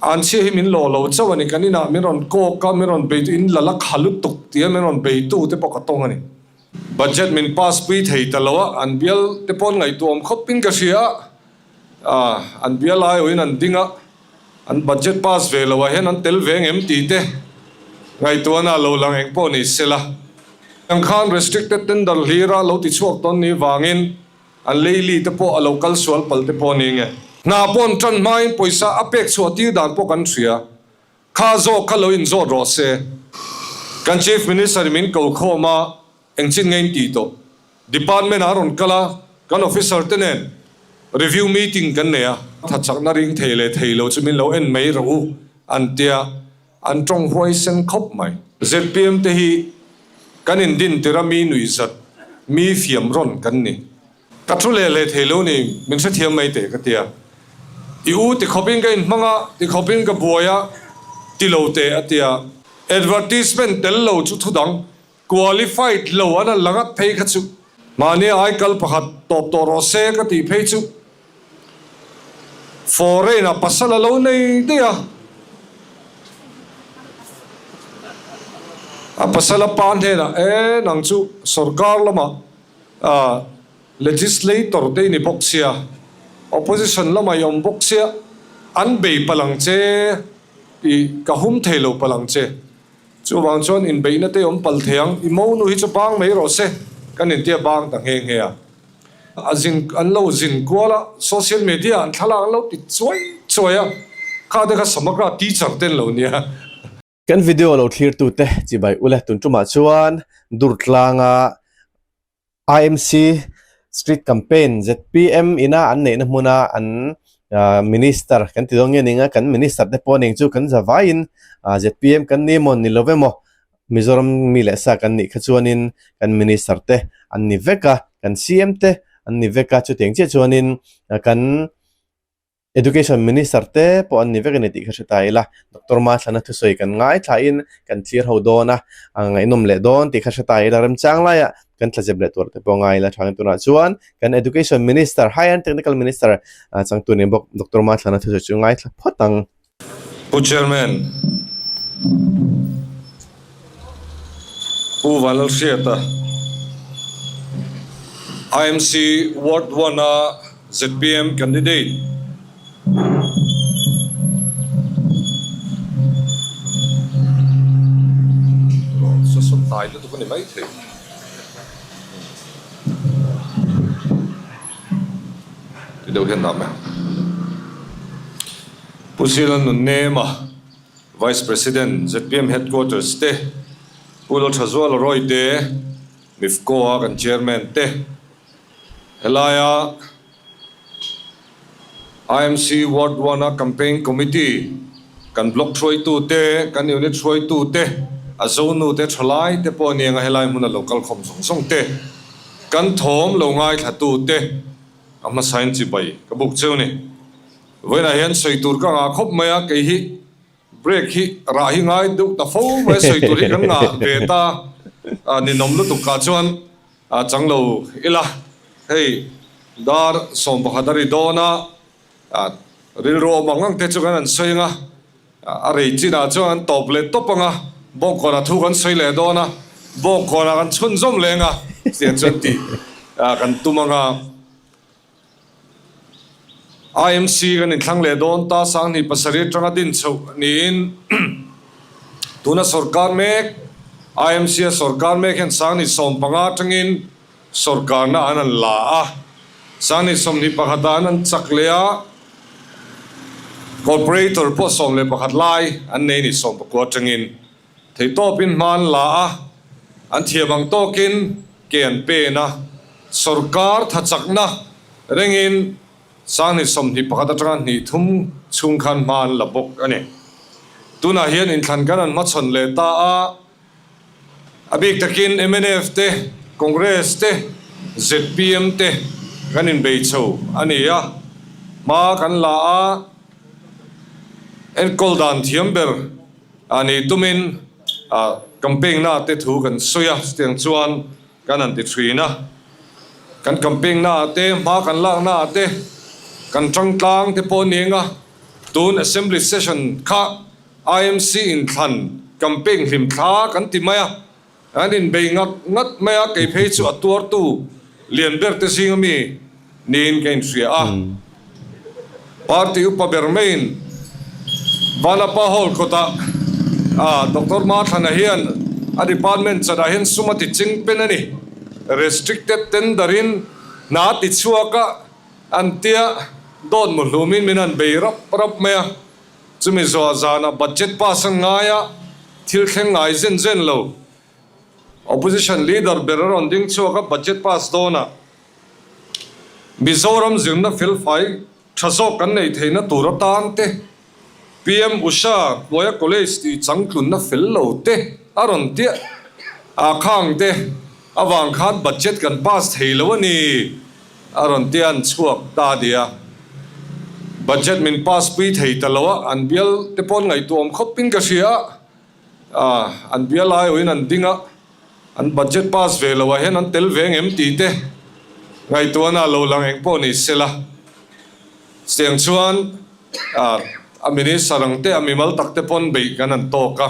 Anchhia hi min lawh lo chauh a ni, kan inah min rawn kawk a, min rawn beitu in la la kha lutuk tia min rawn beitu te pawh ka tawng a ni. Budget min pass pui thei ta lo a, an bial te pawh an ngaihtuahawm khawpin ka hria a, an bial aiawhin an ding a, an budget pass ve loah hian an tel ve ngem tih te ngaihtuahna a lo lang eng pawh ni sela. Ang khan restricted tender hlira lo ti chhuak tawn ni vangin An leili te pawh a lo kal sual pal te pawh a ni nge. Hna pawh an tan hmain pawisa a pek chhuah tir dan pawh kan hria. Kha zawk kha lo inzawt rawh se. Kan Chief Minister in min ko khawm a, engchin nge in tih tawh? Department ah a rawn kal a, kan officer te nen review meeting kan nei a. Thachakna ring thei leh thei lo chu min lo en mai rawh u an tia. An tawng huaisen khawp mai. Zpm te hi kan indin tir a mi nuihzat, mi fiam rawn kan ni. Ka thu leh leh thei lo ni, min hrethiam mai teh ka tia. I u ti khawpin ka inhmang a, ti khawpin ka buai a, ti lo teh a tia. Advertisement tel lo chu thu dang, qualified lo an han la ngat phei kha chu. Mahni aikal pakhat tawp tawh rawh se ka tih phei chu. Foreign ah pasal a lo nei daih a, a pasal a pa hnenah e nang chu sorkar lamah ah legislator te i ni bawk sia, opposition lamah i awm bawk sia, an bei palh ang che i ka hum thei lo palh ang che. Chuvang chuan inbeihna te awm palh thei ang, i monu hi chu bang mai rawh se kan intia bang ta nghe nghe a. A zin an lo zin kual a, social media an thlalak an lo ti chuai chuai a, kha te kha Samagra teacher te an lo nia. Kan video lo thlir tu te chibai ule tun tumah chuan Durtlanga IMC Street Campaign zpm ina an neihna hmuna an Minister kan ti dawn nge ning a, kan Minister te pawh ning chu kan zavaiin zpm kan ni emaw ni lo emaw Mizoram mi leh sa kan nih kha chuanin kan Minister te an ni vek a, kan CM te an ni vek a, chutiang chiah chuanin kan Education Minister te pawh an ni vek a ni tih kha hre ta ila, Doctor Mathlana thusawi kan ngaithlain kan thlir ho dawn a, a ngaihnawm leh dawn tih kha hre ta ila remchang laiah kan thlazep leh tur te pawh ngai ila tha ang tunah chuan kan Education Minister, Higher and Technical Minister changtu ni bawk Doctor Mathlana thusawi chu ngaithla phawt ang. Pu Chairman, Pu Vanlalhriata, IMC Ward One-a zpm candidate, Pu Zila Nunnema, Vice President, zpm Headquarters te, Pu Lalthazuala Royte, MIFCO-a kan Chairman te, helaia IMC Ward One-a Campaign Committee kan Block hruaitu te, kan Unit hruaitu te, a zonu te, thalai te pawh aniang a helai hmuna lo kalkhawm zawng zawng te, kan thawm lo ngaithlatu te a hmasain chibai ka buk cheu ni. Vawiinah hian sawi tur ka ngah khawp mai a, kei hi break hi rah hi ngai deuh ta fo mai a, sawi tur hi kan ngah ve ta a ninawm lutuk kah chuan a chang lo ila, hei dar 11 a ri dawn a, rilru awm ang ang te chu kan han sawi ang a, a rei chinah chuan an tawp leh tawp ang a, bawngkawnah thu kan sawi leh dawn a, bawngkawnah kan chhunzawm leh ang a, tiang chuan tih kan tum ang a. IMC kan inthlang leh dawn ta 2007 atanga din chhoh niin tuna sorkar mek IMC a sorkar mek hian 2015 atangin sorkarna an han la a, 2021 ah an han chak leh a, Corporator pawh 11 lai an nei ni 19 atangin Theihtawpin hma an la a, an thiam ang tawkin ke an pen a, sorkar thachakna rengin 2021 atanga hnih thum chhung khan hma an la bawk a ni. Tunah hian inthlan kan an hmachhawn leh ta a, a bik takin mnf te, Congress te, zpm te kan inbei chho a ni a, hma kan la a, enkawl dan thiam ber A nih tumin campaign na te thu kan sawi a, chutiang chuan kan han ti thin a. Kan campaign na ah te, hma kan lak na ah te, kan tangtlang te pawh a ni eng a. Tun Assembly Session kha IMC inthlan campaign hlimthla kan ti mai a, an inbei ngat ngat mai a, kei phei chu a tuartu lian ber te zinga mi niin ka inhria a. Party upa ber maiin Vanapa Hall kawtah Doctor Mathlana hian a department chanah hian sum a ti ching pen a ni. Restricted tender in hna a ti chhuak a, An tia dawt mu hlumin min han bei rap rap mai a, chumi zuah zanah budget pass an ngai a, thil thleng ngai zen zen lo. Opposition leader ber a rawn ding chhuak a, budget pass dawnah Mizoram zirna felfai tha zawk kan neih theihna tur atan te, PM Usha hnuaia college tih changtlunna fel lo te a rawn tia a khang te avang khan budget kan pass thei lo a ni a rawn tia an chhuak ta nia. Budget min pass pui thei ta lo a, an bial te pawn ngaihtuah awm khawp in ka hria a, an bial aiawhin an ding a, an budget pass ve lo ah hian an tel ve ngem tih te ngaihtuahna a lo lang eng pawh ni sela. Chutiang chuan a minister ang te, a mimal tak te pawn beih kan han tawk a.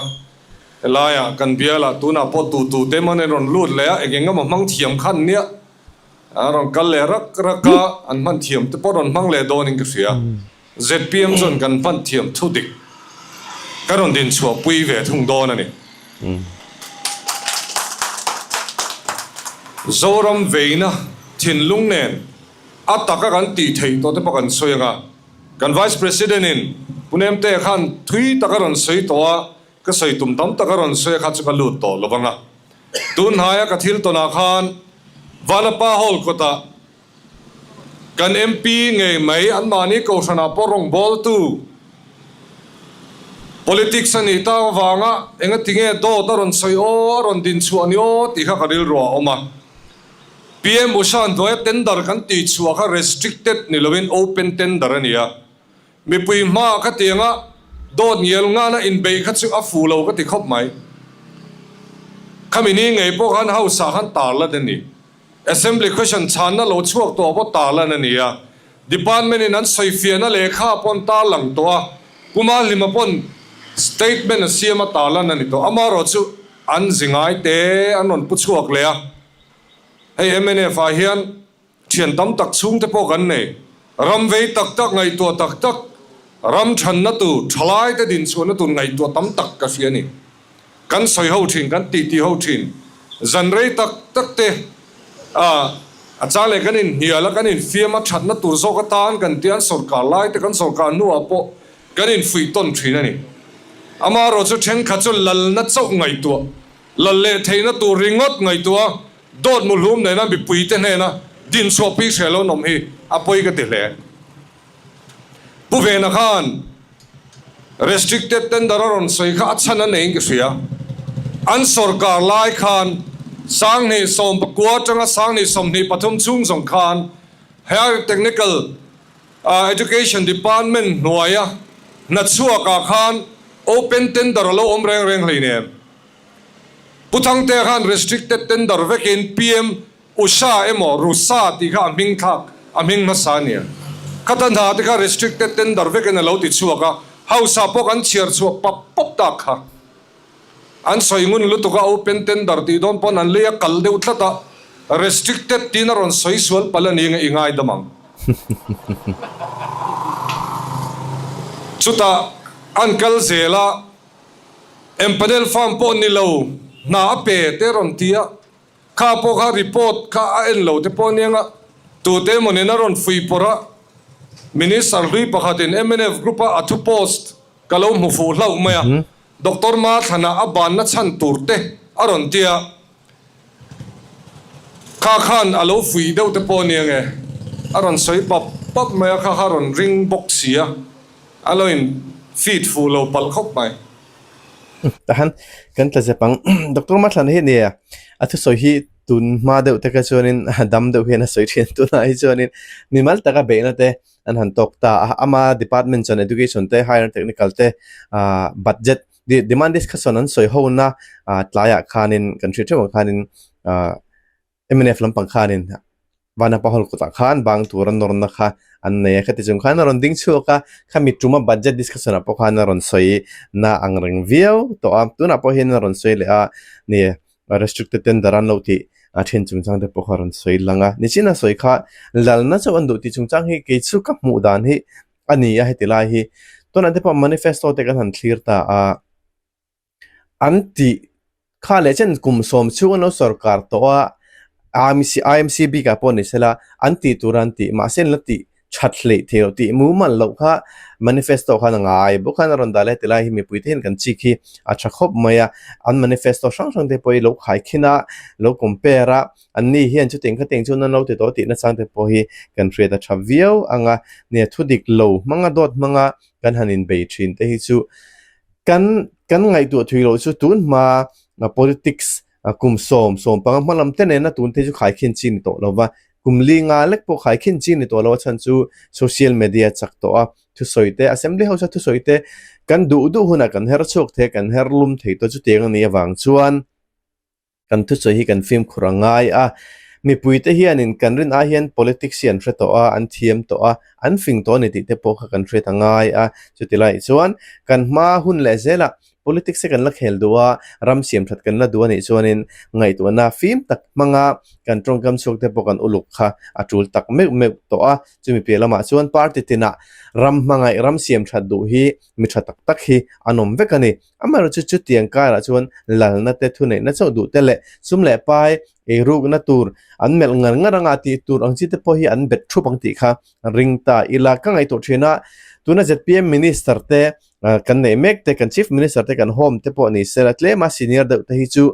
Helaiah kan bialah tunah pawh tu tu te man an rawn lut leh a, eng eng emaw hmang thiam kha an nia. An rawn kal leh rak rak a, an hman thiam te pawh rawn hmang leh dawnin ka hria. Zpm chuan kan hman thiam thu dik ka rawn din chhuah pui ve thung dawn a ni. Zoram veina thinlung nen A taka kan tih theih tawh te pawh kan sawi ang a, kan Vice President in Pu Nemtea khan thui tak a rawn sawi tawh a, ka sawi tum tam tak a rawn sawi a kha chu ka lut tawh lo vang a. Tun hnaia ka thil tawnah khan Vanapa Hall kawtah kan MP ngei mai anmahni kohhranah pawh rawngbawltu Politics a nih tak avanga engatinge dawt a rawn sawi aw, a rawn din chhuah ni aw tih kha ka rilru a awm a. PM Usha hnuaia tender kan tih chhuah kha restricted ni loin open tender a ni a. Mipui hmaah kha tianga dawt ngial ngana inbeih kha chu a fuh lo ka ti khawp mai. Khami ni ngei pawh khan House ah khan tarlan a ni. Assembly question chhanna lo chhuak tawh pawh tarlan a ni a. Department in an sawifiahna lehkha pawh an tarlang tawh a. Puma Hlima pawn statement a siam a tarlan a ni tawh. Amaherawh chu an zi ngai te an rawn pu chhuak leh a. Hei mnf ah hian thian tam tak chhungte pawh kan nei. Ram vei tak tak ngaihtuah tak tak, ram thanna tur, thalaite dinchhuahna tur ngaihtuah tam tak ka hria a ni. Kan sawi ho thin, kan titi ho thin. Zan rei tak tak te ah a chang leh kan inhnial a, kan infiam a, thatna tur zawk atan kan tia an sawrkar lai te kan sawrkar hnuah pawh kan infuih tawn thin a ni. Amaherawh chu thenkhat chu lalna chauh ngaihtuah Lal leh theihna tur ringawt ngaihtuah a, dawt muhlum nena mipuite hnena dinchhuah pui hreh lo nawm hi a pawi ka ti hle. Pu Vena khan restricted tender a rawn sawi kha a chhan a neiin ka hria. An sawrkar lai khan Sanghnih 19 atanga Sanghnih 23 chhung zawng khan Higher Technical Education Department hnuaia hnachhuakah khan open tender a lo awm reng reng hleinem. Pu Thangtea khan restricted tender vekin PM Usha emaw Rusa tih kha a hming thlak a hming hmasa a nia. Khata hna te kha restricted tender vekin a lo ti chhuak a, House ah pawh kan chhiar chhuah pap pap tak kha. An sawi ngun lutuk a open tender tih dawn pawn an lei a kal deuh tlat a, restricted tiin a rawn sawi sual palh a ni nge i ngaidam ang. Chutah an kal zel a. Empanel farm pawh ni lo, hna a pe te rawn ti a, kha pawh kha report kha a en lo te pawh aniang a, tute emaw nen a rawn fuih pawrh a, Minister hlui pakhatin mnf group a a thu post ka lo hmu fuh hlauh mai a, Doctor Mathlana a banna chhan tur te a rawn ti a, kha khan a lo fuih deuh te pawh aniang e, a rawn sawi pap pap mai a, kha kha a rawn ring bawk si a. A lo in feed fuh lo palh khawp mai. Tahan kan tla zep ang. Doctor Mathlan hi nia a thusawi hi tun hma deuh te kha chuanin dam deuh hian a sawi thin tunah hi chuanin mimal taka beihna te an han tawk ta a ama department chuan education te higher technical te ah budget demand discussion an sawi ho na ah tlaiah khanin kan hriat theuh ang khanin ah mnf lampang khanin. Vanapa Hall kutah khan bang tura nawrna kha an nei a, khati chung khan a rawn ding chhuak a, khami tuma budget discussion ah pawh khan a rawn sawi na ang reng viau tawh a, tunah pawh hian a rawn sawi leh a, ni restricted tender an lo tih a then chungchang te pawh kha a rawn sawi lang a, nichin a sawi kha lalna chauh an duh tih chungchang hi kei chu ka hmuh dan hi a ni a heti lai hi, tunah te pawh manifesto te kan han thlir ta a. An tih kha leh chen kum sawm chhung an lo sorkar tawh a, IMC IMC bikah pawh ni sela an tih tur an tih mahse an la tih that hleih theih loh tih mumal loh kha manifesto khan a ngai bawk khan a rawn dah leh ti lai hi mipui te hian kan chik hi a tha khawp mai a, an manifesto hrang hrang te pawh hi lo khaikhin a, lo compare a, an ni hian chutiang khatiang chuan an lo ti tawh tih nachang te pawh hi kan hriat a tha viau ang a, nia thudik lo hmanga dawt hmanga kan han inbei thin te hi chu. Kan kan ngaihtuah thui loh chu tun hma politics kum sawm sawm panga hma lam te nena tun te chu khaikhin chi ni tawh lo va, kum li nga lek pawh khaikhin chi ni tawh lo a chhan chu social media chak tawh a, thusawi te assembly house a thusawi te kan duh duh hunah kan her chhuak thei a kan her lum thei tawh chutiang a nih avang chuan. Kan thusawi hi kan fimkhur a ngai a, mipuite hianin kan rin ai hian politics hi an hre tawh a, an thiam tawh a, an fing tawh a ni tih te pawh kha kan hriat a ngai a. Chuti laiah chuan kan hma hun leh zelah politics hi kan la khel duh a, ram siam that kan la duh a nih chuanin ngaihtuahna fim tak hmanga kan tawngkam chhuak te pawh kan uluk kha a tul tak meuh meuh tawh a. Chumi piah lamah chuan party tinah ram hmangaih, ram siam that duh hi mi tha tak tak hi an awm vek a ni. Amaherawhchu chutiang karah chuan lalna te thuneihna chauh duh te leh sum leh pai eirukna tur an melh ngar ngar anga tih tur ang chi te pawh hi an bet thup ang tih kha ring ta ila. Ka ngaihtuah thin a, tuna zpm Minister te kan neih mek te, kan Chief Minister te kan home te pawh ni sela tlema senior deuh te hi chu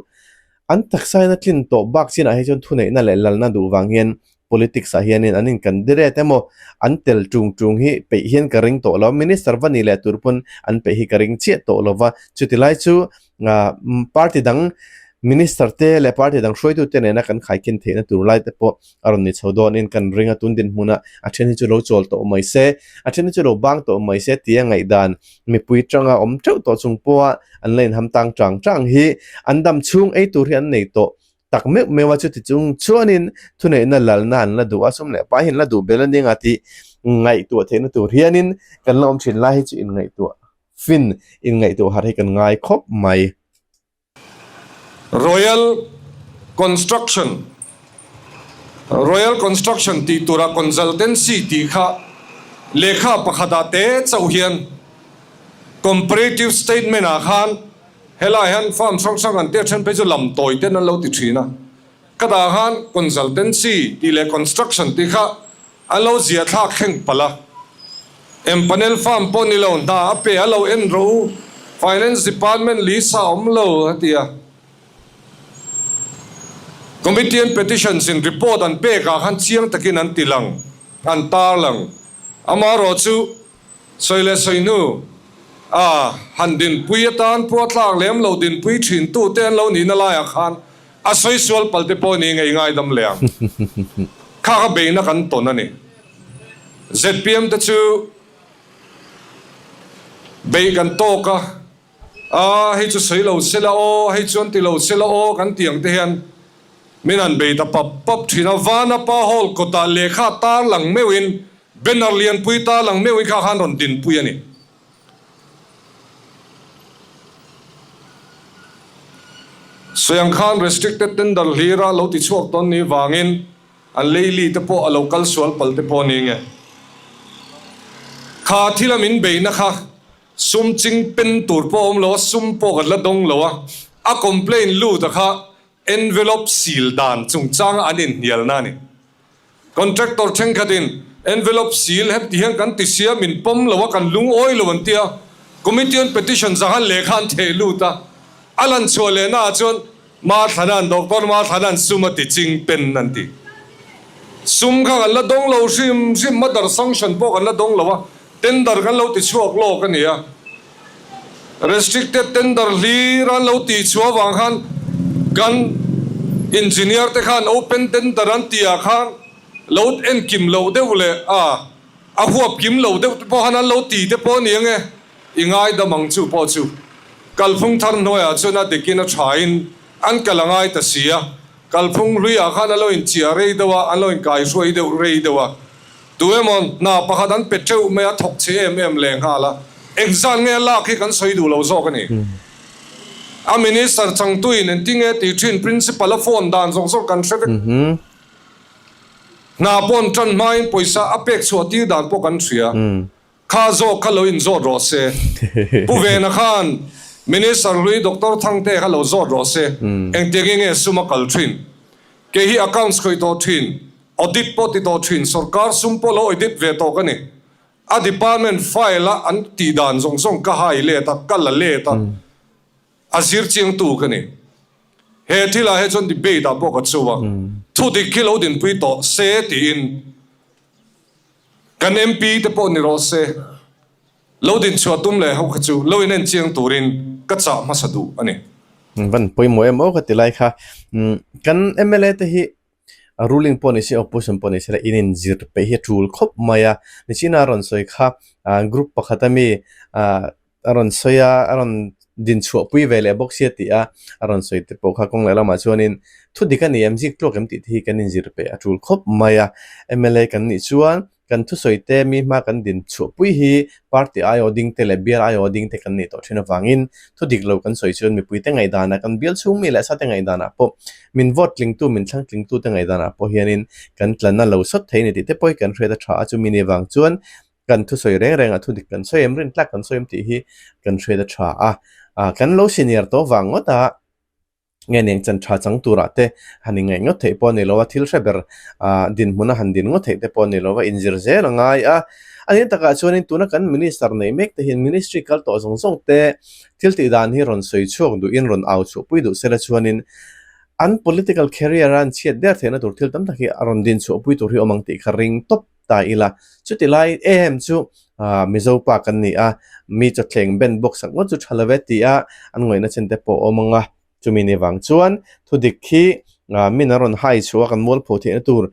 an taksa in a tlin tawh bak chinah hi chuan thuneihna leh lalna duh vang hian Politics ah hianin an inkandirate emaw an tel tung tung hi peih hian ka ring tawh lo. Minister va ni leh tur pawn an peih hi ka ring chiah tawh lo va. Chuti lai chu party dang minister te leh party dang hruaitu te nena kan khaikhin theihna tur lai te pawh a rawn ni chho dawnin kan ring a. Tun dinhmunah a then hi chu lo chawl tawh mai se, a then hi chu lo bang tawh mai se tia ngaihdan mipui tanga awm teuh tawh chung pawha an la inham tang tang tang hi an dam chhung ei tur hi an nei tawh. tak meuh meuh a chuti chung chuanin thuneihna lalna an la duh a sum leh pai hi an la duh bel a nia tih ngaihtuah theihna tur hianin kan la awm thin lai hi chu inngaihtuah fin inngaihtuah harh hi kan ngai khawp mai. Royal Construction Royal Construction tih tura consultancy tih kha lehkha pakhatah te chauh hian comparative statement ah khan Helai hian farm hrang hrang an tia then phei chu lam tawi ten an lo ti thin a, ka dah khan consultancy tih leh construction tih kha an lo zia thlak thleng palh a, empanel farm pawh ni lo hna a pe a lo en rawh u, finance department lisa awm lo a ti a. Committee on Petitions in report an pek ah khan chiang takin an ti lang, an tar lang. Amaherawhchu Sawi leh sawi hnu a han dinpui atan pawh a tlak lem lo dinpui thin tu te an lo nihna laiah khan a sawi sual pal te pawh ni ngei ngaidam leh ang. Kha kha beihna kan tawn a ni. Zpm te chu beih kan tawk a, a hei chu sawi lo se la aw, hei chuan ti lo se la aw kan tih ang te hian min han bei ta pap pap thin a. Vanapa Hall kawtah lehkha tarlang meuhin Banner lianpui ta lang meuhin kha khan rawn dinpui a ni. Sawiang khan restricted tender hlira lo ti chhuak tawn ni vangin an leili te pawh a lo kal sual pal te pawh ni nge. Kha thila min beihna kha sum ching pen tur pawh a awm lo a, sum pawh kan la dawng lo a, a complaint lut a kha envelope seal dan chungchanga an inhnialna a ni. Contractor thenkhatin envelope seal heti hian kan ti sia min pawm lo a kan lungawi lo an ti a, Committee on Petitions ah khan lehkha an theh lut a, a lan chhuah lehna ah chuan Mathlana'n Doctor Mathlana'n sum a ti ching pen an ti. Sum kha kan la dawng lo hrim hrim, mother sanction pawh kan la dawng lo a, tender kan lo ti chhuak lawk a ni a. Restricted tender hlir an lo tih chhuah avang khan kan engineer te khan open tender an tih ah khan lo en kim loh deuh leh a a huap kim lo deuh te pawh khan an lo ti te pawh a ni ang e, i ngaidam ang chu pawh chu kalphung thar hnuaiah chuan a dikin a thain an kal a ngai ta si a. Kalphung hluiah khan a lo inchiah rei deuh a, an lo inkaihruai deuh rei deuh a. Tu emaw hna pakhat an pe teuh mai a, thawk chhe em em leh nghal a. Engzan nge a lak hi kan sawi duh lo zawk a ni. A minister changtuin engtinge tih thin principal a phone dan zawk zawk kan hre vek. Hna pawn tan hmain pawisa a pek chhuah tir dan pawh kan hria. Kha zawk kha lo inzawt rawh se. Pu Vena khan Minister hlui Doctor Thangte kha lo zawt rawh se. Engtiangin nge sum a kal thin? Kei hi accounts khawih tawh thin, audit pawh ti tawh thin, sorkar sum pawh lo audit ve tawh ka ni. A department file a an tih dan zawng zawng ka hai let a, ka la let a, a zir chiangtu ka ni. He thilah hi chuan debate ah pawh ka chu a, thudik khi lo dinpui tawh se tiin Kan MP te pawh ni rawh se, lo dinchhuah tum leh ho kha chu lo inen chiang turin ka chah hmasa duh a ni. Van pawimawh em aw ka ti lai kha. Kan mla te hi ruling pawh ni se opposition pawh ni se la in inzir peih hi a tul khawp mai a. Nichina a rawn sawi kha group pakhat ami a rawn sawi a, a rawn din chhuah pui ve leh bawk sia tih a a rawn sawi te pawh kha kawng leh lamah chuanin thu dik a ni em zik tluak em tih te hi kan inzir peh a tul khawp mai a. Mla kan nih chuan kan thusawi te mi hma kan din chhuah pui hi party aiawh ding te leh bial aiawh ding te kan nih tawh thin avangin thu dik lo kan sawi chuan mipui te ngaihdanah kan bial chhung mi leh sa te ngaihdanah pawh min vote tlingtu min thlang tlingtu te ngaihdanah pawh hianin kan tlanna lo sawt thei a ni tih te pawh hi kan hriat a tha a chumi ni avang chuan Kan thusawi reng rengah thu dik kan sawi em, rin tlak kan sawi em tih hi kan hriat a tha a. Kan lo senior tawh vang ngawt a, nge neng chan tha chang turah te han ingaih ngawt theih pawh a ni lo a, thil hre ber dinhmuna han din ngawt theih te pawh a ni lo a, inzir zel a ngai a. A nih takah chuanin tuna kan minister neih mek te hian ministry kal tawh zawng zawng te thil tih dan hi rawn sawi chhuak duhin rawn au chhuahpui duh sela chuanin an political career a an chhiat der theihna tur thil tam tak hi a rawn din chhuahpui tur hi awm ang tih kha ring tawp ta ila. Chuti lai em chu Mizo pa kan ni a, mi chawthleng ben bawk sak ngawt chu tha lo e ti a an ngawihna chen te pawh a awm ang a. Chumi ni vang chuan thudik hi min a rawn hai chhuah a kan mualpho theihna tur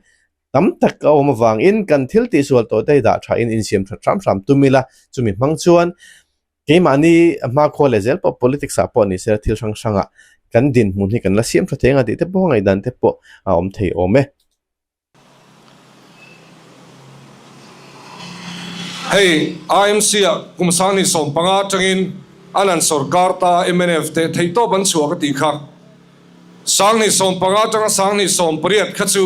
tam tak a awm avangin kan thil tihsual tawh te hi dah thain insiam that hram hram tum ila. Chumi hmang chuan keimahni hmakhua leh zel pawh politics ah pawh ni se thil hrang hrangah kan dinhmun hi kan la siam tha thei ang a tih te pawh ngaihdan te pawh a awm thei awm e. Hei IMC ah kum sanghnih 15 atangin an han sawrkar ta mnf te theihtawp an chhuah ka tih kha. Sanghnih 15 atanga sanghnih 18 kha chu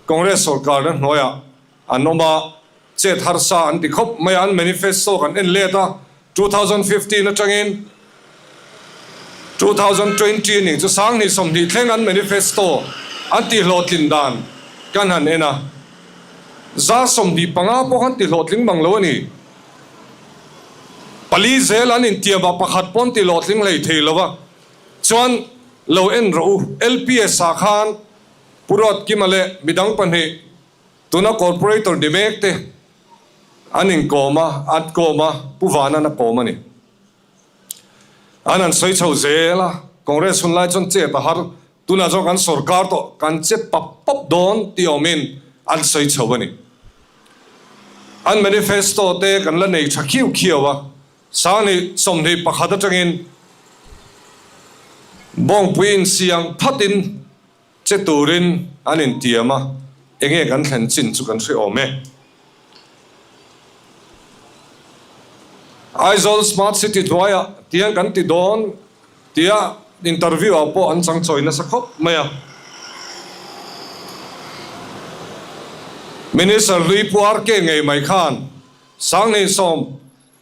Congress sawrkarna hnuaiah an awm a, chet harsa an ti khawp mai a, an manifesto kan en let a, 2015 atangin 2020 ning chu 2020 thleng an manifesto an tihhlawhtlin dan kan han en a, 25% pawh khan tihhlawhtling mang lo a ni. Pali zel an intiam a, pakhat pawh an tihhlawhtling hlei thei lo a, chuan lo en rawh u, LPS ah khan Pu Ruatkima leh midang pahnih Tuna Corporator ni mek te an inkawm a, an kawm a, Pu Vanan a kawm a ni. An han sawi chho zel a, Congress hun lai chuan chet a har, tunah chuan kan sorkar tawh, kan che pap pap dawn tih awmin an sawi chho a ni. An manifesto te kan la nei tha khiu khiau a, Sanghnih 21 atangin Bawngpui insiang phatin Che turin an intiam a, enge kan thlen chin chu kan hre awm e. Aizawl Smart City hnuaiah tiang kan ti dawn tia interview ah pawh an changchawi nasa khawp mai a. Minister hlui Pu RK ngei mai khan Sanghnih 15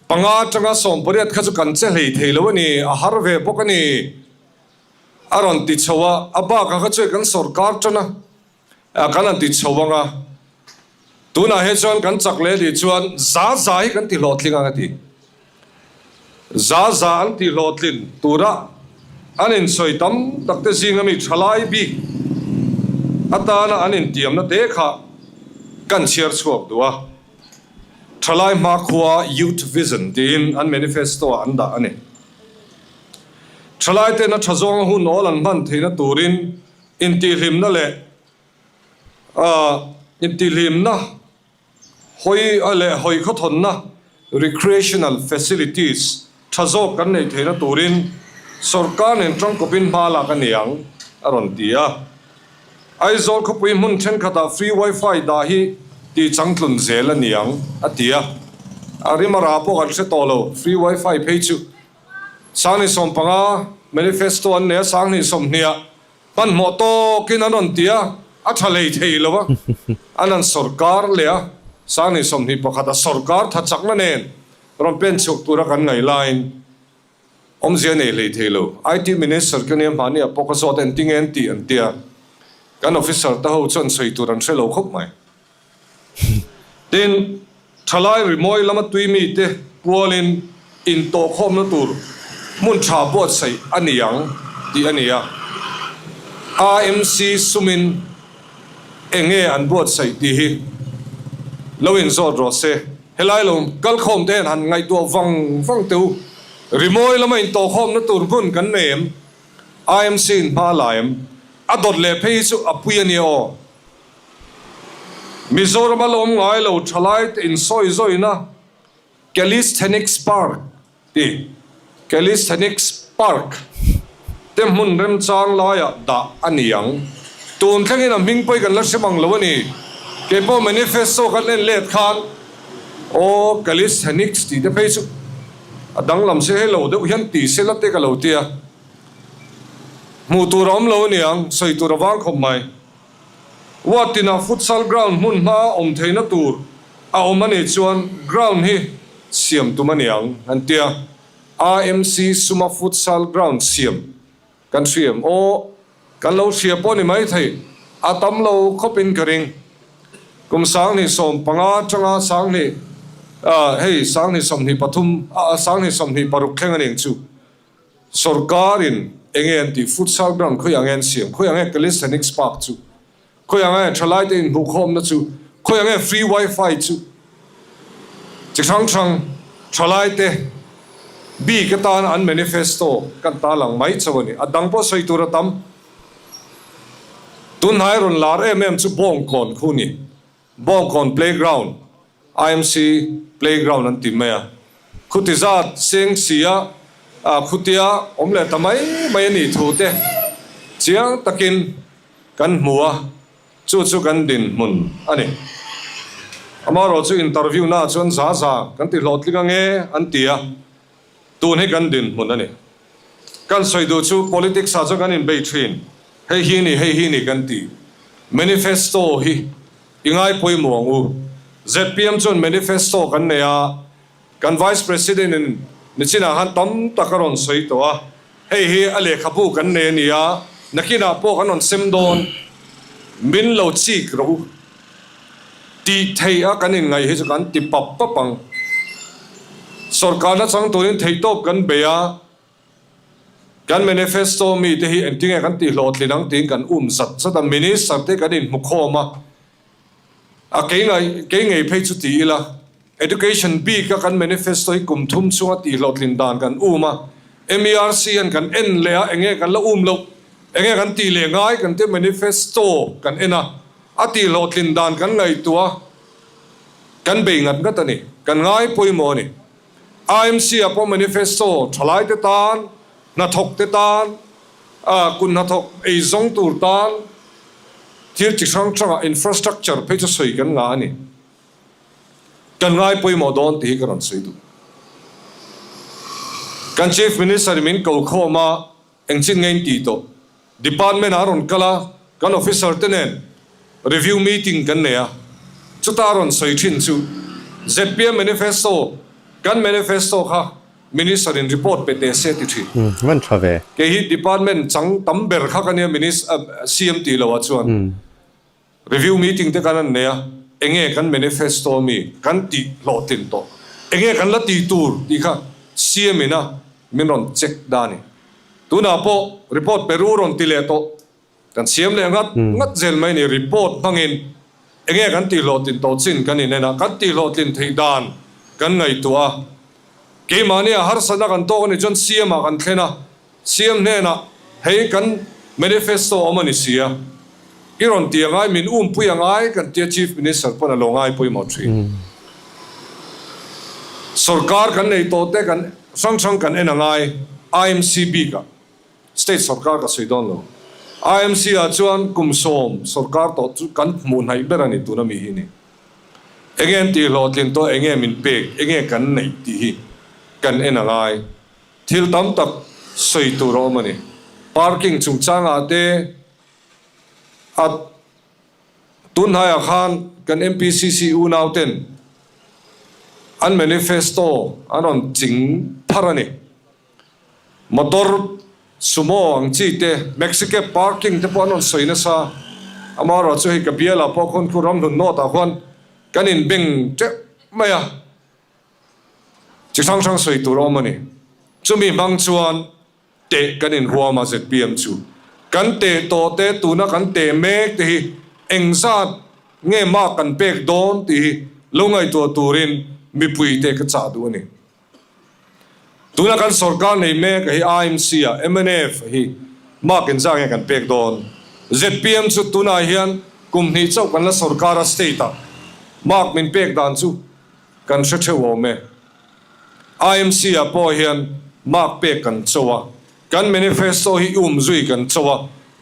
atanga 18 kha chu kan che hlei thei lo a ni, a har ve bawk a ni. A rawn ti chho a, a bakah kha chuan kan sawrkar tan a, kan han ti chho ang a, tunah hi chuan kan chak leh nih chuan za za hi kan ti hlawhtling ang a ti. Za za an ti hlawhtlin tura an insawi tam tak te zinga mi thalai bik atana an intiamna te kha kan chhiar chhuak duh a, Thalai Hmakhua Youth Vision tiin an manifesto ah an dah a ni. Thalaite'n a tha zawnga hun awl an hman theihna turin intihhlimna leh intihhlimna hawi leh hawi khawthawnna, recreational facilities, tha zawk kan neih theihna turin sawrkar nen tangkawpin hma lak a ni ang, a rawn ti a. Aizawl khawpui hmun thenkhatah free wifi dah hi tih changtlun zel a ni ang, a ti a. A rimara pawh kan hre tawh lo, free wifi phei chu Sanghnih 15 manifesto an nei a, Sanghnih 20 ah hmanhmawh tawkin an rawn ti a, a tha hlei thei lo a, an han sawrkar leh a, Sanghnih 21 a sawrkar tha chakna nen rawn pen chhuak tura kan ngaih laiin Awmzia nei hlei thei lo. IT Minister ka nia hmahni ah pawh ka zawt en tinge an tih an tia. Kan officer te ho chuan sawi tur an hre lo khawp mai. Tin, thalai rimawi lama tui mi te pualin intawhkhawmna tur hmun tha buatsaih a ni ang tih a ni a. AMC sumin enge an buatsaih tih hi lo inzawt rawh se. Helai lo kalkhawm te hian han ngaihtuah vang vang teh u. Rimawi lama intawhkhawmna tur hmun kan nei em? IMC in hma a la em? A dawt leh phei hi chu a pui a nia aw. Mizorama la awm ngai lo thalai te insawi zawina Calisthenics Park Ti Calisthenics Park te hmun remchang laiah dah a ni ang. Tun thlengin a hming pawh hi kan la hre mang lo a ni. Kei pawh manifesto kan en let khan aw Calisthenics tih te phei chu a danglam se hei lo deuh hian ti se la te ka lo tia. Hmuh tur a awm lo a ni ang, sawi tur a vang khawp mai. Ward tinah futsal ground hmun hma awm theihna tur a awm a nih chuan ground hi siam tum a ni ang, an ti a. AMC suma futsal ground siam kan hriam aw, kan lo hria pawh ni maithei, a tam lo khawpin ka ring. Kum 2015 atanga 20 hei 2023 2026 thleng a ni ang chu. Sorkarin enge an tih futsal ground khawi ang e an siam, khawi ang e calisthenics park chu, khawi ang e thalaite inhmuhkhawmna chu, khawi ang e free wifi chu, chi hrang hrang thalaite bik atana an manifesto kan tarlang mai chauh a ni. A dang pawh sawi tur a tam. Tunhnai rawn lar em em chu Bawngkawn khu a ni. Bawngkawn playground, IMC playground an ti mai a, khuti zat seng sia khutia awm leh ta mai mai a nih thu te chiang takin kan hmu a, chu chu kan dinhmun a ni. Amaherawh chu interview naah chuan za za kan ti hlawhtling ange an ti a, tun hi kan dinhmun a ni. Kan sawi duh chu politics ah chuan kan inbei thin, hei hi ni, hei hi ni kan ti. Manifesto hi i ngai pawimawh ang u. Zpm chuan manifesto kan nei a, kan Vice President in nichinah khan tam tak a rawn sawi tawh a, hei hi a lehkhabu kan nei a ni a, nakinah pawh kan rawn sem dawn, min lo chik rawh u. Tih theih a kan inngaih hi chu kan ti pap pap ang. Sorkarna chang turin theihtawp kan bei a, kan manifesto mite hi engtinge kan tihhlawhtlin ang tiin kan um zat zat a, minister te kan inhmu khawm a, a kei ngai kei ngei phei chu ti ila, education bik a kan manifesto hi kum thum chhunga tihhlawhtlin dan kan um a, MERC hian kan en leh a, enge kan la um loh, enge kan tih leh ngai kan tia manifesto kan en a. A tihhlawhtlin dan kan ngaihtuah a, kan bei ngat ngat a ni. Kan ngai pawimawh a ni. IMC ah pawh manifesto thalaite tan, hnathawkte tan, kut hnathawk eizawng tur tan thil chi hrang hrangah infrastructure phei chu sawi kan ngah a ni. Kan ngai pawimawh dawn tih hi ka rawn sawi duh. Kan Chief Minister in min ko khawm a. Engchin nge in tih tawh? Department ah a rawn kal a, kan officer te nen review meeting kan nei a, chuta a rawn sawi thin chu zpm manifesto, kan manifesto kha Minister in report pe teh se ti thin. Van tha ve. Kei hi department chang tam ber kha ka nia Minister, CM tih loh ah chuan. Review meeting te kan an nei a, enge kan manifesto mi kan tih hlawhtlin tawh, enge kan la tih tur tih kha CM in a min rawn check da a ni. Tunah pawh report pe ru rawn ti leh tawh, kan siam leh ngat ngat zel mai a ni. Report hmangin enge kan tih hlawhtlin tawh chin kan inen a, kan tih hlawhtlin theih dan kan ngaihtuah a, keimahni a harsatna kan tawk a nih chuan CM ah kan thlen a, CM hnenah hei kan manifesto awm a ni si a, i rawn ti angai, min umpui angai kan tia Chief Minister pawn a lo ngai pawimawh thin. Sorkar kan nei tawh te kan hrang hrang kan en angai, IMC bikah state sorkar ka sawi dawn lo. IMC ah chuan kum sawm sorkar tawh chu kan hmuh hnaih ber a ni tuna mi hi ni. Enge an tih hlawhtlin tawh, enge min pek, enge kan neih tih hi kan en a ngai. Thil tam tak sawi tur a awm a ni. Parking chungchangah te a tun hnaiah khan kan MPCC unau ten an manifesto an rawn ching thar a ni. Motor Sumo ang chi te, Maxi-cab parking te pawh an rawn sawi nasa. Amaherawh chu hei ka bialah pawh khawn khu ramhlun nawtah khuan kan inbeng teuh mai a, chi hrang hrang sawi tur a awm a ni. Chumi hmang chuan teh kan inhuam a zpm chu. Kan teh tawh te, tuna kan teh mek te hi engzat nge mark kan pek dawn tih hi lo ngaihtuah turin mipuite ka chah duh a ni. Tuna kan sorkar nei mek hi IMC ah mnf hi mark in zah nge kan pek dawn? Zpm chu tunah hian kum hnih chauh kan la sorkar a state ah mark min pek dan chu kan hre theuh awm e. IMC ah pawh hian mark pek kan cho a, kan manifesto hi um zui kan cho a,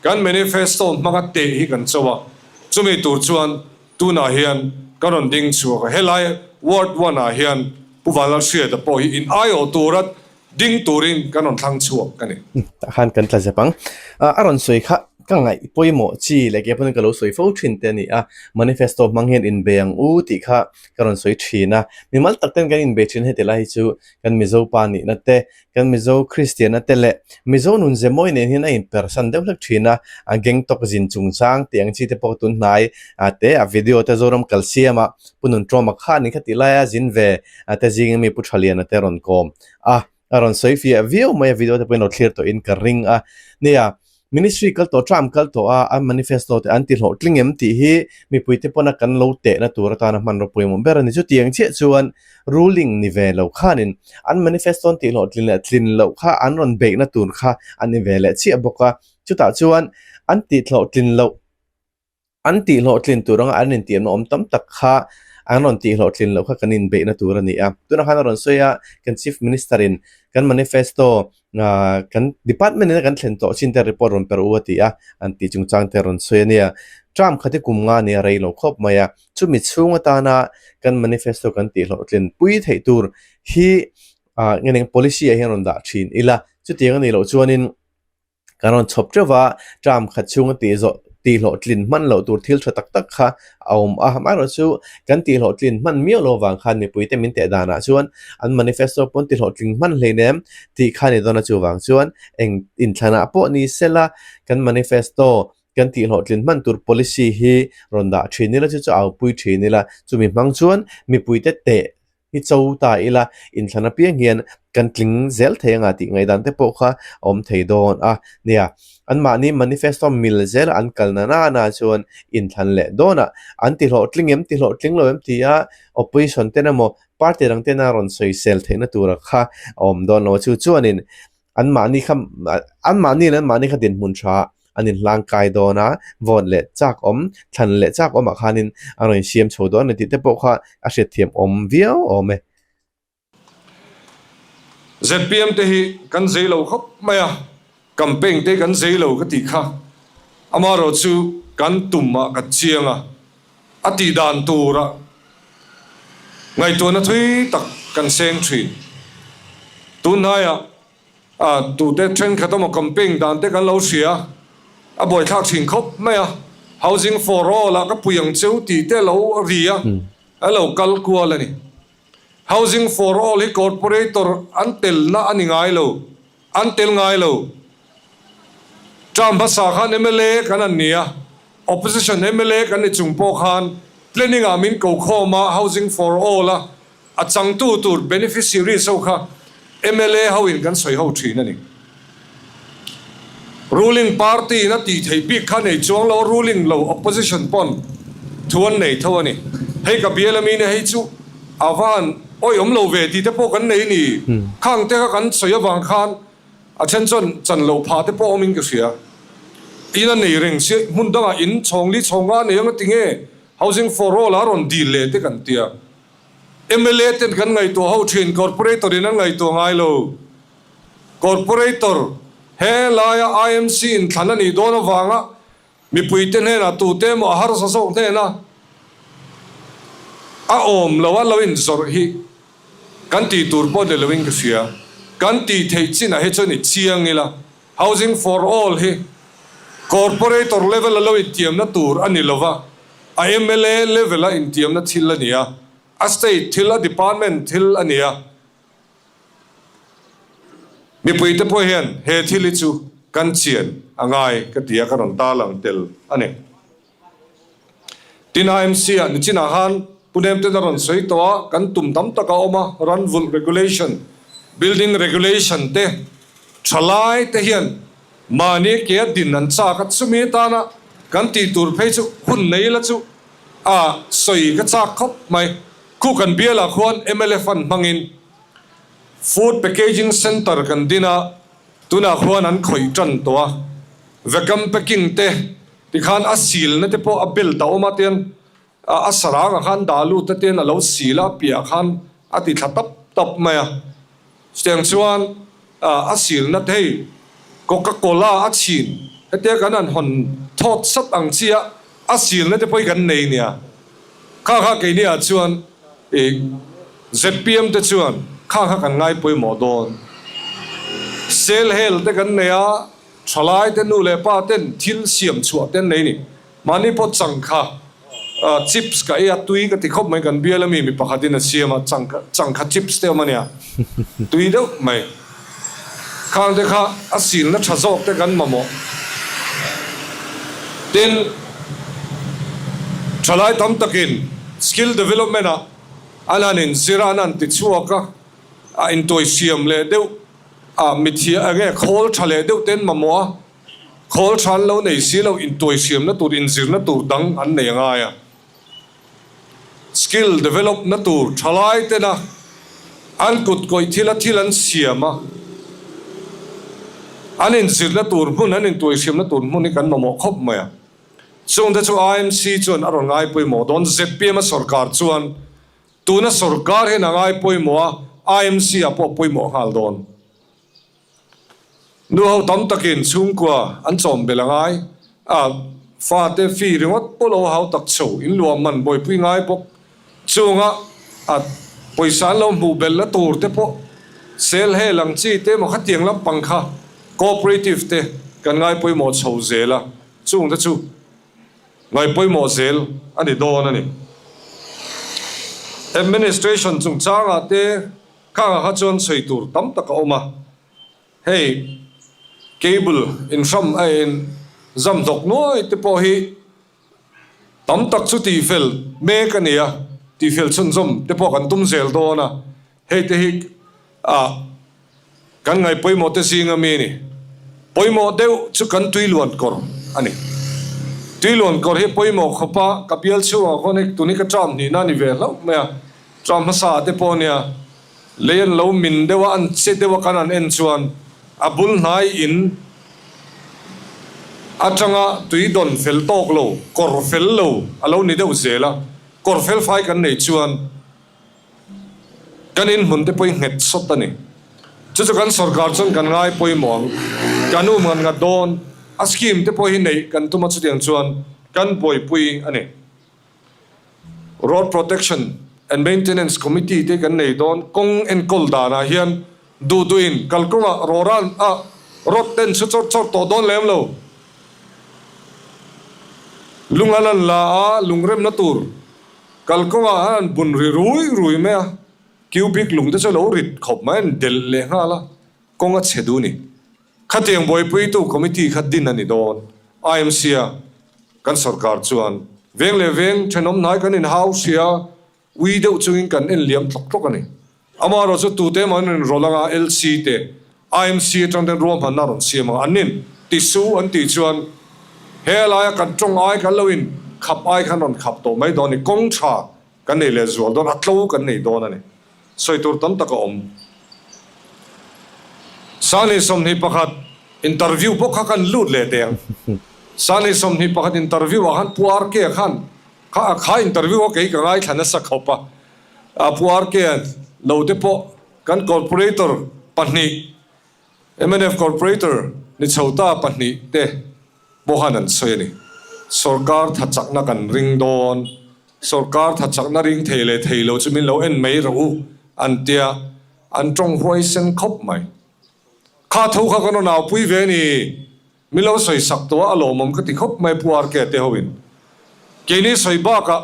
kan manifesto hmanga teh hi kan cho a, chumi tur chuan Tunah hian ka rawn ding chhuak a, helai Ward One ah hian Pu Vanlalhriata pawh hi in aiawh tura ding turin kan rawn thlang chhuak a ni. Tah khan kan tla zep ang. A rawn sawi kha ka ngaih pawimawh chi leh kei pawn ka lo sawi fo thin te a ni a, manifesto hmang hian inbe ang u tih kha ka rawn sawi thin a. Mimal tak ten kan inbe thin heti lai hi chu kan Mizo pa nihna te Kan Mizo Kristianna te leh Mizo nun ze mawi nen hian a inpersan deuh hlek thin a, a Gangtok zin chungchang tih ang chi te pawh tun hnai te a video te Zoram kal siam a Pu Nuntawma kha ni kha tih laia zin ve te zing ami Pu Thaliana te rawn kawm a, a rawn sawi fiah viau mai a video te pawhin lo thlir tawhin ka ring a. Nia, Ministry kal tawh term kal tawh a, an manifesto te an ti hlawhtling em tih hi mipuite pawna kan lo tehna tur atana hmanraw pawimawh ber a ni. Chutiang chiah chuan ruling ni ve lo khanin an manifesto an tih hlawhtlin leh tlin loh kha an rawn beihna tur kha a ni ve leh chiah bawk a. Chutah chuan an tih hlawhtlin loh An tihhlawhtlin tur anga an intiamna awm tam tak kha an rawn tihhlawhtlin loh kha kan inbeihna tur a ni a. Tunah khan a rawn sawi a, kan Chief Minister in kan manifesto kan department ina kan thlen tawh chin te report rawn per u a ti a, an tih chungchang te a rawn sawi a nia. Term khat hi kum nga nia rei lo khawp mai a, chumi chhung atana kan manifesto kan tihhlawhtlin pui theih tur hi nge eng policy ah hian rawn dah thin ila, chutiang a nih loh chuanin Kan rawn chhawp teuh va, term khat chhunga tih zawh tih hlawhtlin hman loh tur thil tha tak tak kha a awm a. Amaherawhchu chu kan tih hlawhtlin hman miau lo avang khan mipuite min teh danah chuan an manifesto pawn ti hlawhtling hman hleinem tih kha a ni dawn a. Chuvang chuan eng inthlanah pawh ni sela kan manifesto kan tih hlawhtlin hman tur policy hi rawn dah thin ila chu chu a aupui thin ila chumi hmang chuan mipuite teh hi cho ta ila inthlan apiang hian kan tling zel thei anga tih ngaihdan te pawh kha a awm thei dawn a nia. Anmahni manifesto mil zela an kal na nana chuan inthlan leh dawnah an ti hlawhtling em ti hlawhtling lo em tia opposition ten emaw party dang tena rawn sawisel theihna tura kha a awm dawn lo a chu chuanin Anmahni kha anmahni leh anmahni kha dinhmun tha an inhlang kai dawn a, vote leh chak awm, thlan leh chak awmah khanin a rawn insiam chho dawn a ni tih te pawh kha a hriatthiam awm viau awm e. Zpm te hi kan zei lo khawp mai a, campaign te kan zei lo ka tih kha amaherawh chu kan tum ah ka chiang a, a tih dan tura ngaihtuahna thui tak kan seng thin. Tunhnaiah a tute thenkhat emaw campaign dan te kan lo hria, a buaithlak thin khawp mai a, Housing for All ah ka pui ang cheu tih te lo ri a, a lo kal kual a ni. Housing for All hi corporator an telna a ni ngai lo, an tel ngai lo. Term hmasa khan mla kan an ni a, Opposition mla kan ni chung pawh khan Planning ah min ko khawm a, Housing for All a a changtu tur beneficiaries ho kha mla ho in kan sawi ho thin a ni. Ruling party in a tih theih bik kha nei chuang lo, ruling lo opposition pawn thu an nei tho a ni. Hei ka bial ami nia hei chu a va han awihawm lo ve tih te pawh kan nei ni. Khang te kha kan sawi avang khan A then chuan chan loh phah te pawh awmin ka hria. In a nei reng sia, hmun dangah in chhawng li chhawng nga a nei ang a ti nge? Housing for all a rawn dil leh te kan tia. Mla ten kan ngaihtuah ho thin, Corporator in an ngaihtuah ngai lo. Corporator. He laia IMC inthlan a nih dawn avanga mipuite hnenah tute emaw a harsa zawk hnena a awm lo a lo inzawrh hi kan tih tur pawh ni loin ka hria. Kan tih theih chinah hi chuan i chiang ila, Housing for All hi Corporator level a lo intiamna tur a ni lova, a mla level a intiamna thil a ni a, a state thil, a department thil a ni a. Mipuite pawh hian he thil hi chu kan chian a ngai ka ti a, ka rawn tarlang tel a ni. Tin, IMC-ah nichinah khan Pu Nemten a rawn sawi tawh a, kan tum tam tak a awm a, ran vulh regulation, building regulation te thalai te hian mahni ke a din an chak a, chumi atana kan tih tur phei chu hun nei la chu a sawi ka chak khawp mai. Khu kan bialah khuan mla fund hmangin food packaging centre kan din a, tunah khuan an khawih tan tawh a, vacuum packing te tikhan a silna te pawh a belt a awm a tian a sarangah khan dah lut a tian a lo sil a, a piahah khan a ti thla tap tap mai a. Chutiang chuan a silna te hei Coca Cola a chhin hetia kan han hawn thawt sat ang chi a, a silna te pawh hi kan nei nia. Kha kha keini ah chuan ih zpm te chuan kha kha kan ngai pawimawh dawn. Sel hel te kan nei a, thalai te nu leh pa ten thil siam chhuah te an nei ni. Mahni pawh changkha chips ka ei a, tui ka ti khawp mai, kan bial ami mi pakhatin a siam a, changkha chips te awm a nia, tui deuh mai. Khang te kha a silna tha zawk te kan mamawh. Tin, thalai tam takin skill development ah an han inzir a, an han ti chhuak a, a intuai siam leh deuh a, mithiam enge khawl tha leh deuh te an mamawh a, Khawl tha an lo nei si lo, intuaihriamna tur, inzirna tur dang an nei a ngai a. Skill develop na tur thalai tena an kut kawih thila thil an siam a, an inzirna tur hmun, an intuaihriamna tur hmun hi kan mamawh khawp mai a. Chungte chu IMC chuan a rawn ngai pawimawh dawn, zpm a sorkar chuan tuna sorkar hian a ngai pawimawh a, IMC ah pawh pawimawh nghal dawn. Nu ho tam takin chhungkua an chawm belh a ngai a, fate fee ringawt pawh lo hau tak chho in luah man buaipui ngai bawk. Chunga a pawisa an lo hmuh belh na tur te pawh sel hel ang chi te emaw khatiang lampang kha cooperative te kan ngai pawimawh chho zel a, chung te chu ngai pawimawh zel a ni dawn a ni. Administration chungchangah te Khangah kha chuan sawi tur tam tak a awm a, hei cable inhram a in zam hnawk nuai te pawh hi tam tak chu tihfel mek a ni a, tihfel chhunzawm te pawh kan tum zel dawn a, hei te hi ah kan ngaih pawimawh te zinga mi a ni. Pawimawh deuh chu kan tuiluan kawr a ni. Tuiluan kawr hi pawimawh khawp a, ka bial chhungah khawn hei tuni ka term hnihna a ni ve hlauh mai a. Term hmasa te pawh nia, lei an lo min deuh a, an che deuh a kan han en chuan a bul hnai in atanga tui dawn fel tawk lo, kawr fel lo a lo ni deuh zel a, kawr fel fai kan nei chuan kan in hmun te pawh hi nghet sawt a ni. Chu chu kan sorkar chuan kan ngai pawimawh ang, kan um ngat ngat dawn, a scheme te pawh hi neih kan tum a chutiang chuan kan buaipui a ni. Road Protection and Maintenance Committee te kan nei dawn. Kawng enkawl danah hian duh duhin kalkawngah rawran a road ten chu chawrh chawrh tawh dawn lem lo. Lung an han la a, lungremna tur kalkawngah an han bun ri rui rui mai a, cubic lung te chu a lo rit khawp mai, an delh leh nghal a, kawng a chhe duh a ni. Khatiang buaipuitu committee kha din a ni dawn. IMC-a kan sorkar chuan veng leh veng thenawm hnai kan inhau hria, ui deuh chungin kan en liam tlawk tlawk a ni. Amaherawh chu tute emaw an inrawlh anga LC te IMC atang ten ruahmanna a rawn siam ang. An nin tisu an tih chuan he laia kan tawng ai kan lo in khap ai khan rawn khap tawh mai dawn a ni. Kawng tha kan nei leh zual dawn, a tlo kan nei dawn a ni. Sawi tur tam tak a awm. Sani 21 interview pawh kha kan lut leh teh ang. Sani 21 interview ah khan Pu RK khan kha kha interview kha kei ka ngaithla nasa khawp a. A Pu RK lo te pawh kan corporator pahnih mnf corporator. Ni chhota pahnihte pawhan an sawi a ni. Sorkar tha chakna kan ring dawn, sorkar tha chakna ring thei leh thei lo chu min lo en mai rawh u an tia, an tawng huaisen khawp mai. Kha tho kha kan rawn aupui ve a ni. Min lo sawi sak tawh a, a lawmawm ka ti khawp mai Pu RK-a te hoin. Keini sawi bakah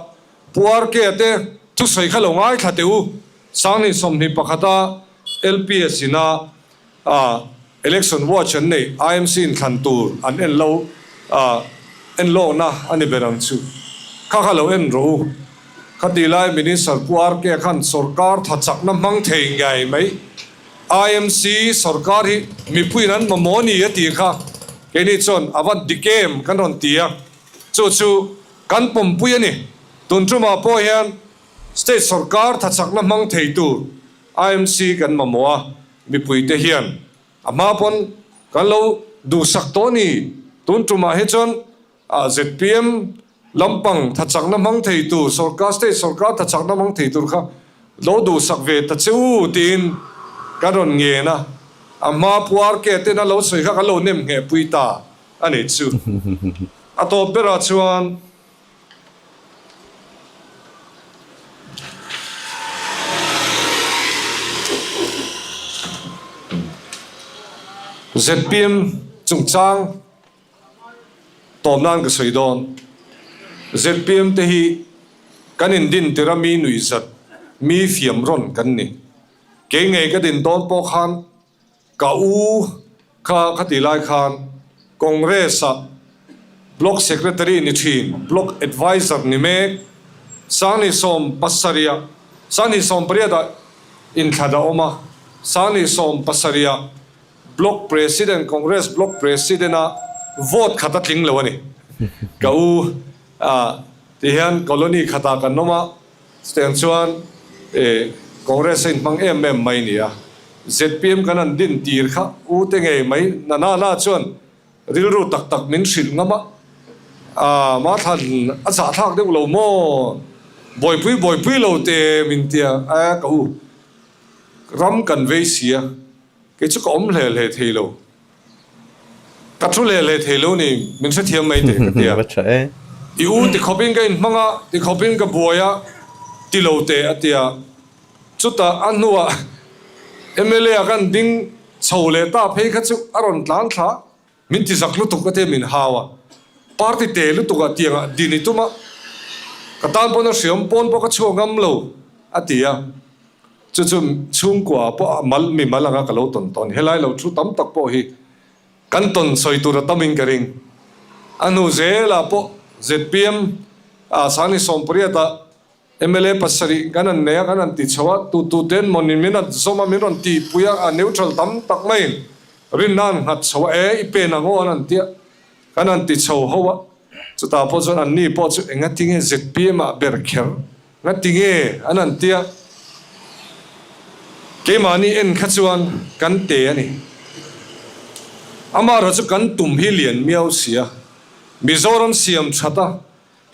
Pu RK-a te thusawi kha lo ngaithla teh u. Sanghnih 21 a LPS ina election watch an neih IMC inthlan tur an en lo en lawkna a ni ber ang chu. Kha kha lo en rawh u. Khatih lai Minister Pu RK-a khan sorkar tha chakna hmang thei ngei mai. IMC sorkar hi mipuiin an mamawh ni a tih kha keini chuan a va dik em kan rawn ti a, chu chu kan pawmpui a ni. Tun tumah pawh hian state sorkar thachakna hmang thei tur IMC kan mamawh a, mipuite hian a hma pawn kan lo duhsak tawh a ni. Tun tumah hi chuan A zpm lampang thachakna hmang thei tur sorkar state sorkar thachakna hmang thei tur kha lo duhsak ve ta che u tiin kan rawn ngen a, a hma puar ke ten a lo sawi kha kan lo nem ngheh pui ta a nih chu. A tawp berah chuan. Zpm chungchang. Tawm nan ka sawi dawn. Zpm te hi kan indin tir a mi nuihzat, mi fiam rawn kan ni. Kei ngei ka din dawn pawh khan ka u kha kha ti lai khan Congress ah Block Secretary ni thin, Block Advisor ni mek, Sangni 70 ah, Sangni 18 ah inthlan a awm a, Sangni 70 ah Block President, Congress Block President a vote khat a tling lo a ni. Ka u ah ti hian colony khatah kan awm a, chutiang chuan eh Congress a inhmang em em mai ni a. Zpm kan han din tir kha u te ngei mai na na na chuan rilru tak tak min hrilh ngam a, ah Mathlan a zahthlak deuh lo maw? Buaipui buaipui lo te min tia, eh ka u ram kan vei sia. Kei chu ka awm hle hle thei lo. Ka thu hle hle thei lo ni, min hrethiam mai teh ka ti a. I u ti khawpin ka inhmang a, ti khawpin ka buai a, ti lo teh a ti a. Chutah a hnuah mla a kan ding chho leh ta phei kha chu a rawn tlan thla. Min ti zak lutuk a tia min hau a. Party te lutuk ah tiang ah din i tum a, ka tan pawn a hriam pawn pawh ka chhuak ngam lo a ti a. Chu chu chhungkua ah pawh a mal mi mal anga ka lo tawn tawn. Helai lo thu tam tak pawh hi kan tawn sawi tur a tam in ka ring. A hnu zel ah pawh zpm ah Sangni 18 ah Mla pasarih kan han nei a, kan han ti chho a, tu tu ten mawni min han zawm a, min rawn tihpui a, a neutral tam tak maiin rinna an nghat chho a, e i pen ang aw an han ti a, kan han ti chho ho a, chutah pawh chuan anni pawh chu engatinge zpm ah ber kher, ngatinge an han ti a, keimahni en kha chuan kan te a ni. Amaherawhchu chu kan tum hi lian miau si a, Mizoram siam that a,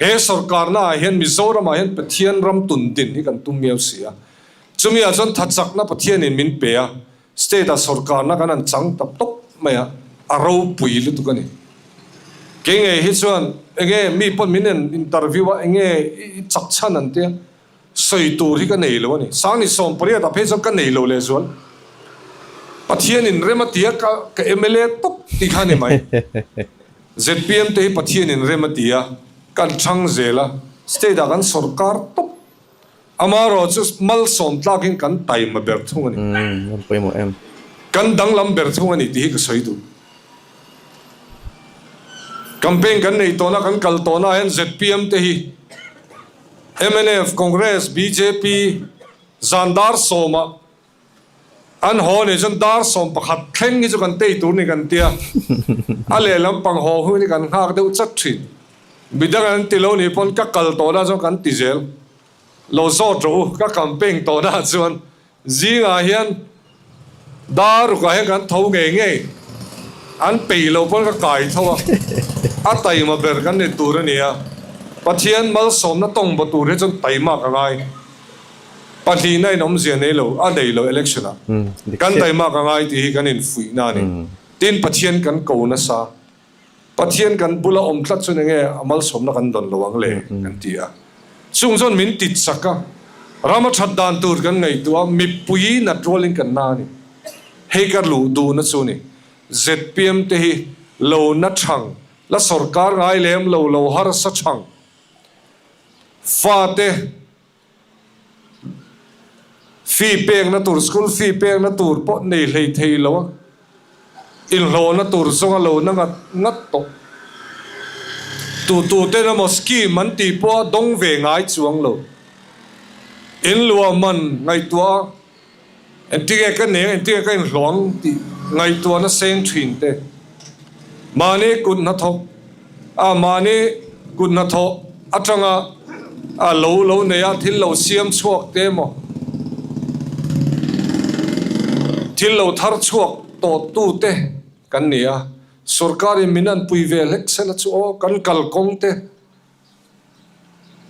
He sorkarna ah hian Mizoram ah hian Pathian ram tun din hi kan tum miau si a. Chumi ah chuan thachakna Pathianin min pe a, state ah sorkarna kan han chang ta tawp mai a, a ropui lutuk a ni. Kei ngei hi chuan enge mi pawn min en interview a enge i chak chhan an tia sawi tur hi ka nei lo a ni. Sangni 18 ah phei chuan ka nei lo lehzual. Pathianin rem a ti a ka ka mla tawp tih kha a ni mai. Zpm te hi Pathianin rem a ti a, kan chhang zel a, state ah kan sawrkar tawp. Amaherawh chu malsawm tlakin kan taima ber thung a ni. Umm, pawimawh em. Kan danglam ber thung a ni tih hi ka sawi duh. Campaign kan nei tawhna, kan kal tawhna ah hian zpm te hi mnf, Congress, bjp zan dar sawmah an haw nih chuan dar 11 thleng hi chu kan tei tur ni kan tia, a lehlam pang haw hun hi kan nghak deuh chat thin. Midang an ti lo nih pawn ka kal tawhna chuan kan ti zel. Lo zawt rawh u, ka campaign tawhna chuan Zingah hian dar rukah hian kan tho ngei ngei, an peih lo pawn ka kai tho a, a taima ber kan ni tur a ni a, Pathian malsawmna tawng baw tur hi chuan taima ka ngai, pahnihna in awmzia nei lo, a nei lo election ah kan taima ka ngai tih hi kan infuihna a ni. Tin, Pathian kan ko nasa. Pathian kan bula awm tlat chuan enge a malsawmna kan dawn lo ang le kan ti a. Chung chuan min tit sak a, ram a that dan tur kan ngaihtuah a, mipui nat rualin kan na a ni. Hei ka luh duhna chu ni. Zpm te hi lo na thang, la sawrkar ngai lem lo, lo harsa thang, fate, Fee pekna tur, school fee pekna tur pawh nei hlei thei lo a, inhlawhna tur zawnga lo na ngat ngat tawh. Tu tu ten emaw scheme an tih pawh a dawng ve ngai chuang lo. Inluah man ngaihtuah a. Engtinge ka neng, engtinge ka inhlawh ang tih ngaihtuahna seng thin te. Mahni kut hnathawk a, mahni kut hnathawh atanga a lo lo nei a, thil lo siam chhuak te emaw, thil lo thar chhuak tawh tu te kan ni a. Sorkarin min an pui ve hlek sela chu aw, kan kalkawng te,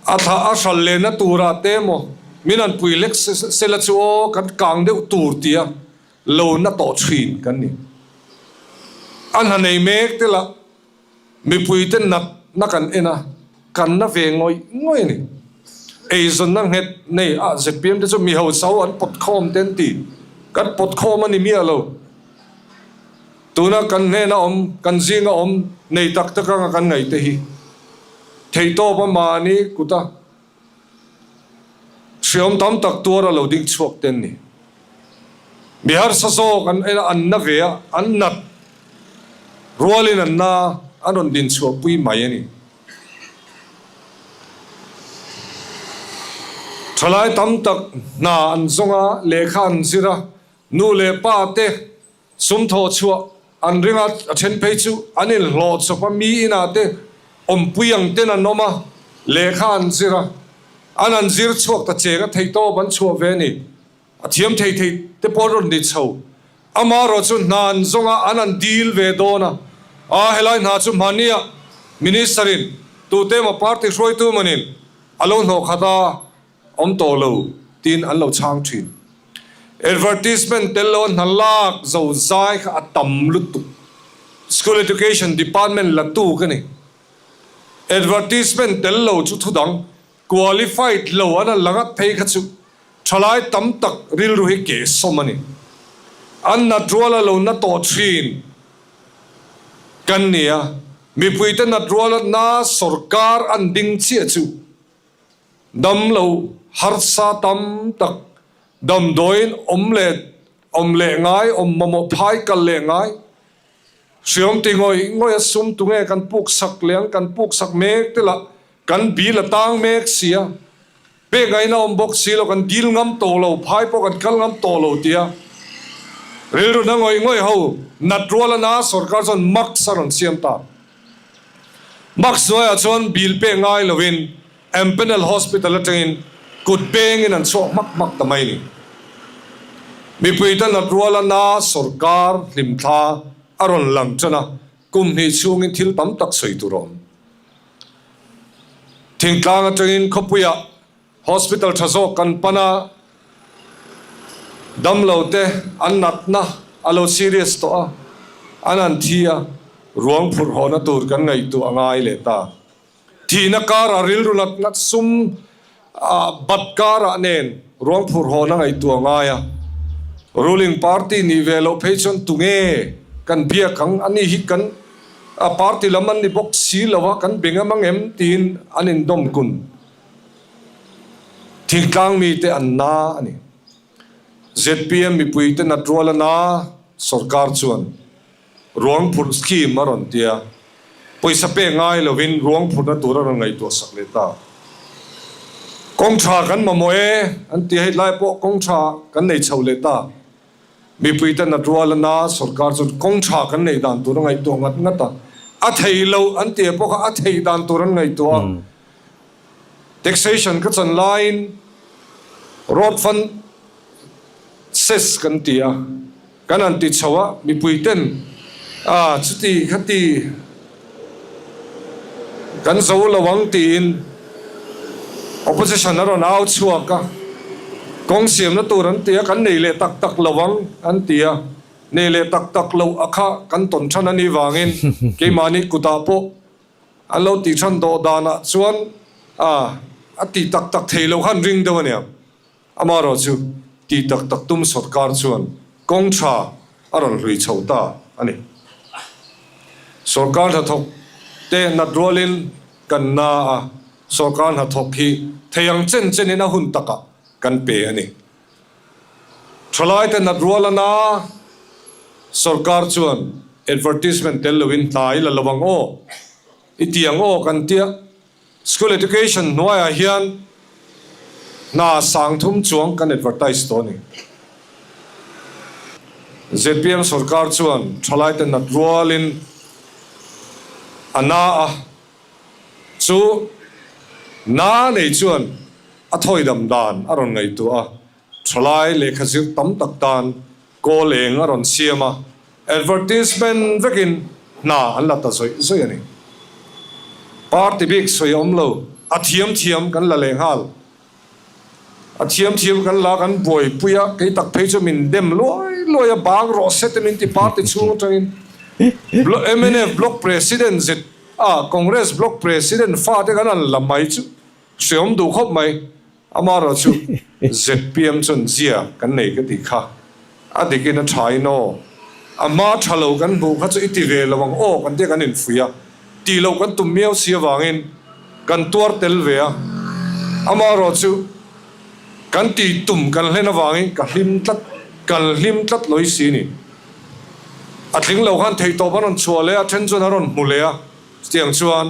A thla a hral lehna turah te emaw min han pui lek sela chu aw kan kang deuh tur tia lo na tawh thin kan ni. A hna nei mek te lah mipui te nat na kan en a, kan na ve ngawih ngawih a ni. Eizawnna nghet nei a zpm te chu mi hausa ho an pawt khawm te an ti, kan pawt khawm a ni miah lo. Tuna kan hnena awm, kan zinga awm nei tak tak anga kan ngaih te hi theihtawp a mahni kuta hriawm tam tak tuar a lo ding chhuak te an ni. Mi harsa zawk an en a, an na ve a, an nat rualin an na an rawn din chhuah pui mai a ni. Thalai tam tak hna an zawng a, lehkha an zir a, nu leh pa te Sum thawh chhuah an ring a, a then phei chu an inhlawh chawp a, mi inah te awmpui ang ten an awm a, lehkha an zir a, an an zir chhuak ta cheng a, theihtawp an chhuah ve a ni. A thiam thei thei te pawh an rawn ni chho. Amaherawh chu hna an zawng a, an an dil ve dawn a, a helai hna chu hmahniah Minister in tute emaw party hruaitu manin a lo hnawh khat a, Awm tawh lo tiin an lo chhang thin. Advertisement tel lo a hna lak zo zai kha a tam lutuk. School Education Department la tu ka ni. Advertisement tel lo chu thu dang, qualified lo an a la ngat phei kha chu thalai tam tak rilru hi keh sawm a ni. An nat rual a lo na tawh thin kan ni a, mipuite nat rual a na sawrkar an ding chiah chu Damlo harsa tam tak damdawiin awm leh awm leh ngai, awm mamawh phai kal leh ngai, hriam ti ngawih ngawih a sum tunge kan puk sak leh ang, kan puk sak mek te lah kan bil a tang mek si a, pek ngaihna awm bawk si lo, kan dil ngam tawh lo, phai pawh kan kal ngam tawh lo tia rilru na ngawih ngawih ho nat rual a na sorkar chuan mask a rawn siam ta. Mask hnuaiah chuan bill pek ngai lovin Empanel Hospital atangin kut bengin an chhuak hmak hmak ta mai ni. Mipuite nat ruala na sawrkar hlimthla a rawn lang tan a, kum hnih chhungin thil tam tak sawi tur a awm. Thingtlang atangin khawpuiah Hospital tha zawk kan pan a, damlo te an natna a lo serious tawh a, an han thi a, ruang phurh hawhna tur kan ngaihtuah a ngai leh ta. Thihna karah rilru natna sum bat karah nen ruang phurh hawhna ngaihtuah a ngai a, ruling party nih ve loh phei chuan tunge kan biak ang, ani hi kan party lam an ni bawk si lo a, kan be ngam ang em tiin an indawm kun. Thingtlang mite an na a ni. Zpm mipuite nat rual a na, sorkar chuan ruang phurh scheme a rawn ti a, pawisa pek ngai lovin ruang phurhna tur a rawn ngaihtuah sak leh ta. Kawng tha kan mamawh e an ti a, hetlai pawh kawng tha kan nei chho leh ta. Mipuite nat rual a na, sorkar chuan kawng tha kan neih dan tur a ngaihtuah ngat ngat a, a thei loh an ti pawh kha a theih dan tur an ngaihtuah a. Taxation ka chan laiin road fund cess kan ti a, kan han ti chho a, mipui ten a chuti khati kan zo lo ang tiin opposition a rawn au chhuak a, kawng siamna tur an ti a, kan nei leh tak tak lo ang an ti a. Nei leh tak tak loh a kha kan tawn than a nih vangin keimahni kutah pawh an lo tih than tawh danah chuan a a tih tak tak thei lo khan ring deuh a nia. Amaherawh chu tih tak tak tum sawrkar chuan kawng tha a rawn hlui chho ta a ni. Sawrkar hnathawk te nat rualin kan na a, sawrkar hnathawk hi thei ang chen chenin a hun takah kan pe a ni. Thalaite nat rual a na, sawrkar chuan advertisement tel loin hna i la lo ang aw, i ti ang aw kan tia. School education hnuaiah hian hna 3000 chuang kan advertise tawh a ni. Zpm sawrkar chuan thalaite nat rualin a na a, chu na nei chuan a thawidam dan a rawn ngaihtuah a, thalai lehkha zir tam tak tan kawl eng a rawn siam a, advertisement vekin hna an la ta zawih zawih a ni. Party bik sawi a awm lo, a thiam thiam kan la leh nghal. A thiam thiam kan la kan buaipui a, kei tak phei chu min dem luai luai a, bang rawh se te min ti party chhung atangin mnf block president zet a Congress block president fate kan han la mai chu hreawm duh khawp mai. Amaherawh chu zpm chuan zia kan nei ka tih kha a dikin a tha in aw, a hma tha lo kan hmuh kha chu i ti ve lo ang aw kan tia kan infuih a, tih loh kan tum miau si avangin kan tuar tel ve a, amaherawh chu kan tih tum kan hlen avangin ka hlim tlat, kan hlim tlat lawih si ni. A tling lo khan theihtawp a rawn chhuah leh a, then chuan a rawn hmu leh a, chutiang chuan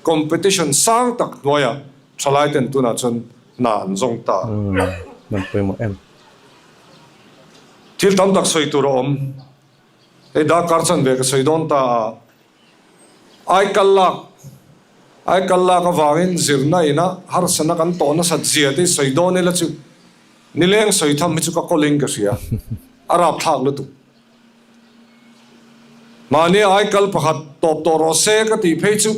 competition sang tak hnuaiah Thalai ten tunah chuan hna an zawng ta. Nan pawimawh em? Thil tam tak sawi tur a awm. Hei darkar chanve ka sawi dawn ta a, aikal lak, aikal lak avangin zirna ina harsatna kan tawh nasat zia te sawi dawn ila chu nileng sawi tham hi chu ka kawlin ka hria. A rapthlak lutuk. Mahni aikal pakhat tawp tawh rawh se ka tih phei chu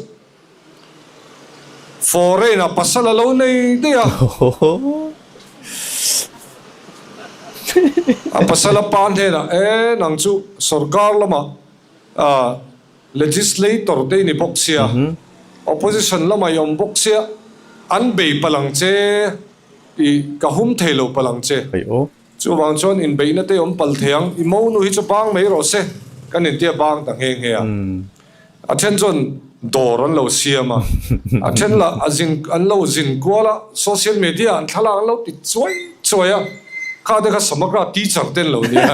Foreign ah pasal a lo nei daih a. A pasal a pa hnenah, E, nang chu sorkar lamah legislator te i ni bawk sia, opposition lamah i awm bawk sia, an bei palh ang che, i ka hum thei lo palh ang che. Chuvang chuan inbeihna te awm pal thei ang, i monu hi chu bang mai rawh se, kan intia bang ta nghe nghe a. A then chuan dawr an lo siam a, a then lah a zin an lo zin kual a, social media an thlalak an lo ti chuai chuai a, kha te kha Samagra teacher te an lo nia,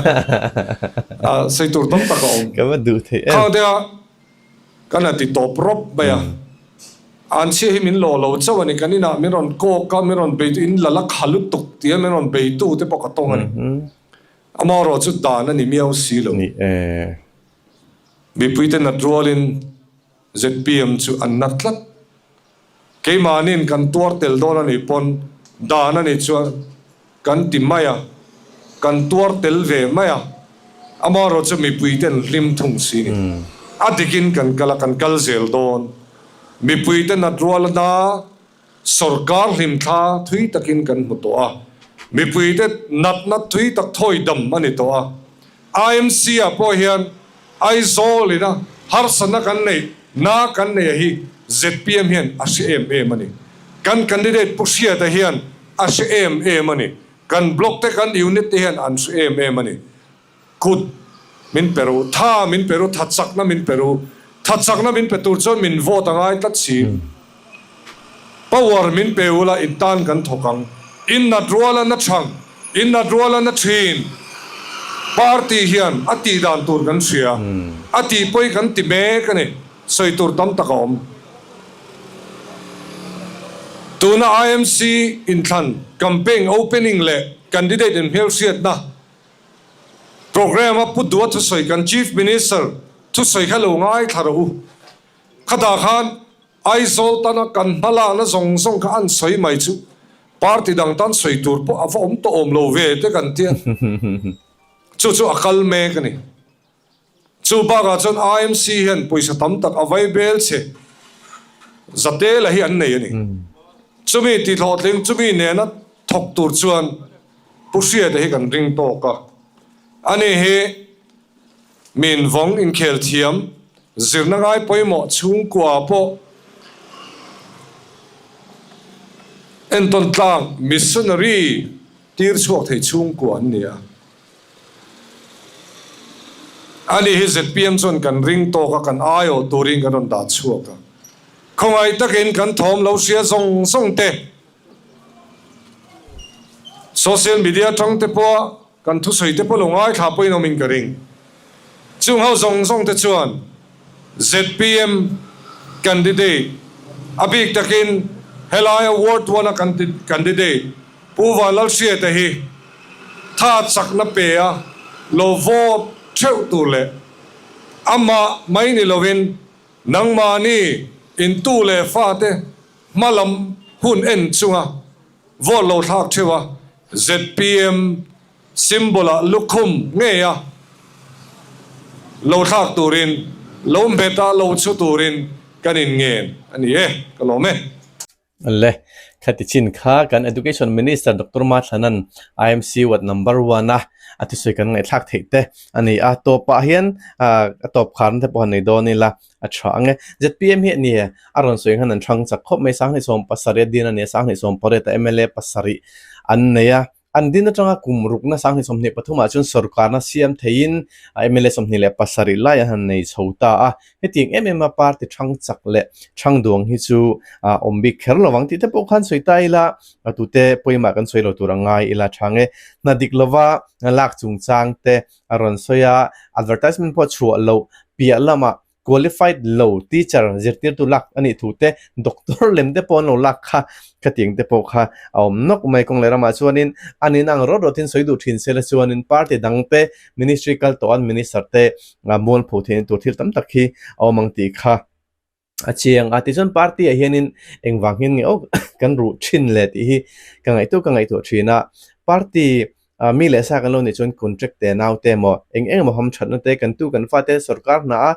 sawi tur tam tak a awm. Ka va duh theih em. Khang te kha Kan han ti tawp rawp mai a, Anchhia hi min lawh lo chauh a ni, kan inah min rawn kawk a, min rawn bei tu, in la la kha lutuk tia min rawn bei tu te pawh ka tawng a ni. Amaherawh chu dan a ni miau si lo. Mipuite nat rualin zpm chu an nat tlat. Keimahniin kan tuar tel dawn a nih pawn dan a nih chuan kan ti mai a, kan tuar tel ve mai a, amaherawh chu mipuiten hlim thung si ni. A dikin kan kal a, kan kal zel dawn. Mipuite nat rual a na, sawrkar hlimthla thui takin kan hmu tawh a, mipuite natna thui tak thawi dam a ni tawh a. IMC ah pawh hian Aizawl ina harsatna kan neih na kan neih a hi zpm hian a hre em em a ni. Kan candidate Pu Hriata hian a hre em em a ni. Kan block te kan unit te hian an hre em em a ni. Kut min pe ru, tha min pe ru, tha chakna min pe ru. Tha chakna min pe tur chuan min vote a ngai tlat si. Power min pe ula in tan kan thawk ang. In nat rual a na chhang, in nat rual a na thin. Party hian a tih dan tur kan hria, a tih pawi kan ti mek a ni. Sawi tur tam tak a awm. Tuna IMC inthlan campaign opening leh candidate inhmelhriatna programme a Pu Dua thusawi kan Chief Minister thusawi kha lo ngaithla rawh u. Khatah khan Aizawl tana kan hmalakna zawng zawng kha an sawi mai chu party dang tan sawi tur pawh a va awm tawh awm lo ve te kan tia. Chu chu a kal mek a ni. Chu bakah chuan IMC hian pawisa tam tak a vai bel che Zatela hi an nei a ni. Chumi ti hlawhtling chumi nena thawk tur chuan Pu Hriata hi kan ring tawk a. Ani hi. Min vawng inkhel thiam, zirna ngai pawimawh chhungkua pawh entawn tlang missionary tir chhuak thei chhungkua an ni a. Ani hi zpm chuan kan ring tawk a, kan aiawh turin kan rawn dah chhuak a. Khawngaih takin kan thawm lo hria zawng zawng te, social media atang te pawha Kan thusawi te pawh lo ngaithla pawhin awmin ka ring. Chung ho zawng zawng te chuan zpm candidate, a bik takin helaia Ward one a candidate Pu Vanlalhriata hi tha chakna pe a lo vote theuh tur leh amah mai ni lovin nangmahni intu leh fate hmalam hun en chunga Vote lo thlak theuh a, zpm symbol ah lukhum ngei a lo thlak turin, lo hmet a lo chhu turin kan in ngen a ni e, ka lawm e. Le, khati chin kha kan Education Minister Doctor Mathlanan IMC Ward Number One a a thusawi kan ngaihthlak theih te a ni a, tawpah hian a tawp kharna te pawh han nei dawn ila. A tha ang e. Zpm hi a ni e. A rawn sawi khan an thang chak khawp mai. 2017 a din a ni a, 2018 ah mla pasarih an nei a. An din atanga kum rukna 2023 ah chuan sorkarna siam theiin mla 27 lai an han nei chho ta a. Hetiang em em a party thang chak leh thang duang hi chu a awm bik kher lo ang tih te pawh khan sawi ta ila, a tute pawimah kan sawi lo tur a ngai ila tha ang e. Hna dik lova lak chungchang te a rawn sawi a, advertisement pawh chhuah loh piah lamah qualified lo teacher zirtirtu lak a nih thu te, doctor lem te pawh an lo lak kha khatiang te pawh kha a awm nawk mai. Kawng leh ramah chuanin an inang rawt rawtin sawi duh thin sela chuanin party dang te ministry kal tawh an minister te mualpho theihna tur thil tam tak hi a awm ang tih kha A chiang a, tichuan party ah hianin engvang hian nge aw kan ruh thin le tih hi ka ngaihtuah ka ngaihtuah thin a, party ah mi leh sa kan lo nih chuan contract te nau te emaw eng eng emaw hamthatna te kan tu kan fate sorkar hna a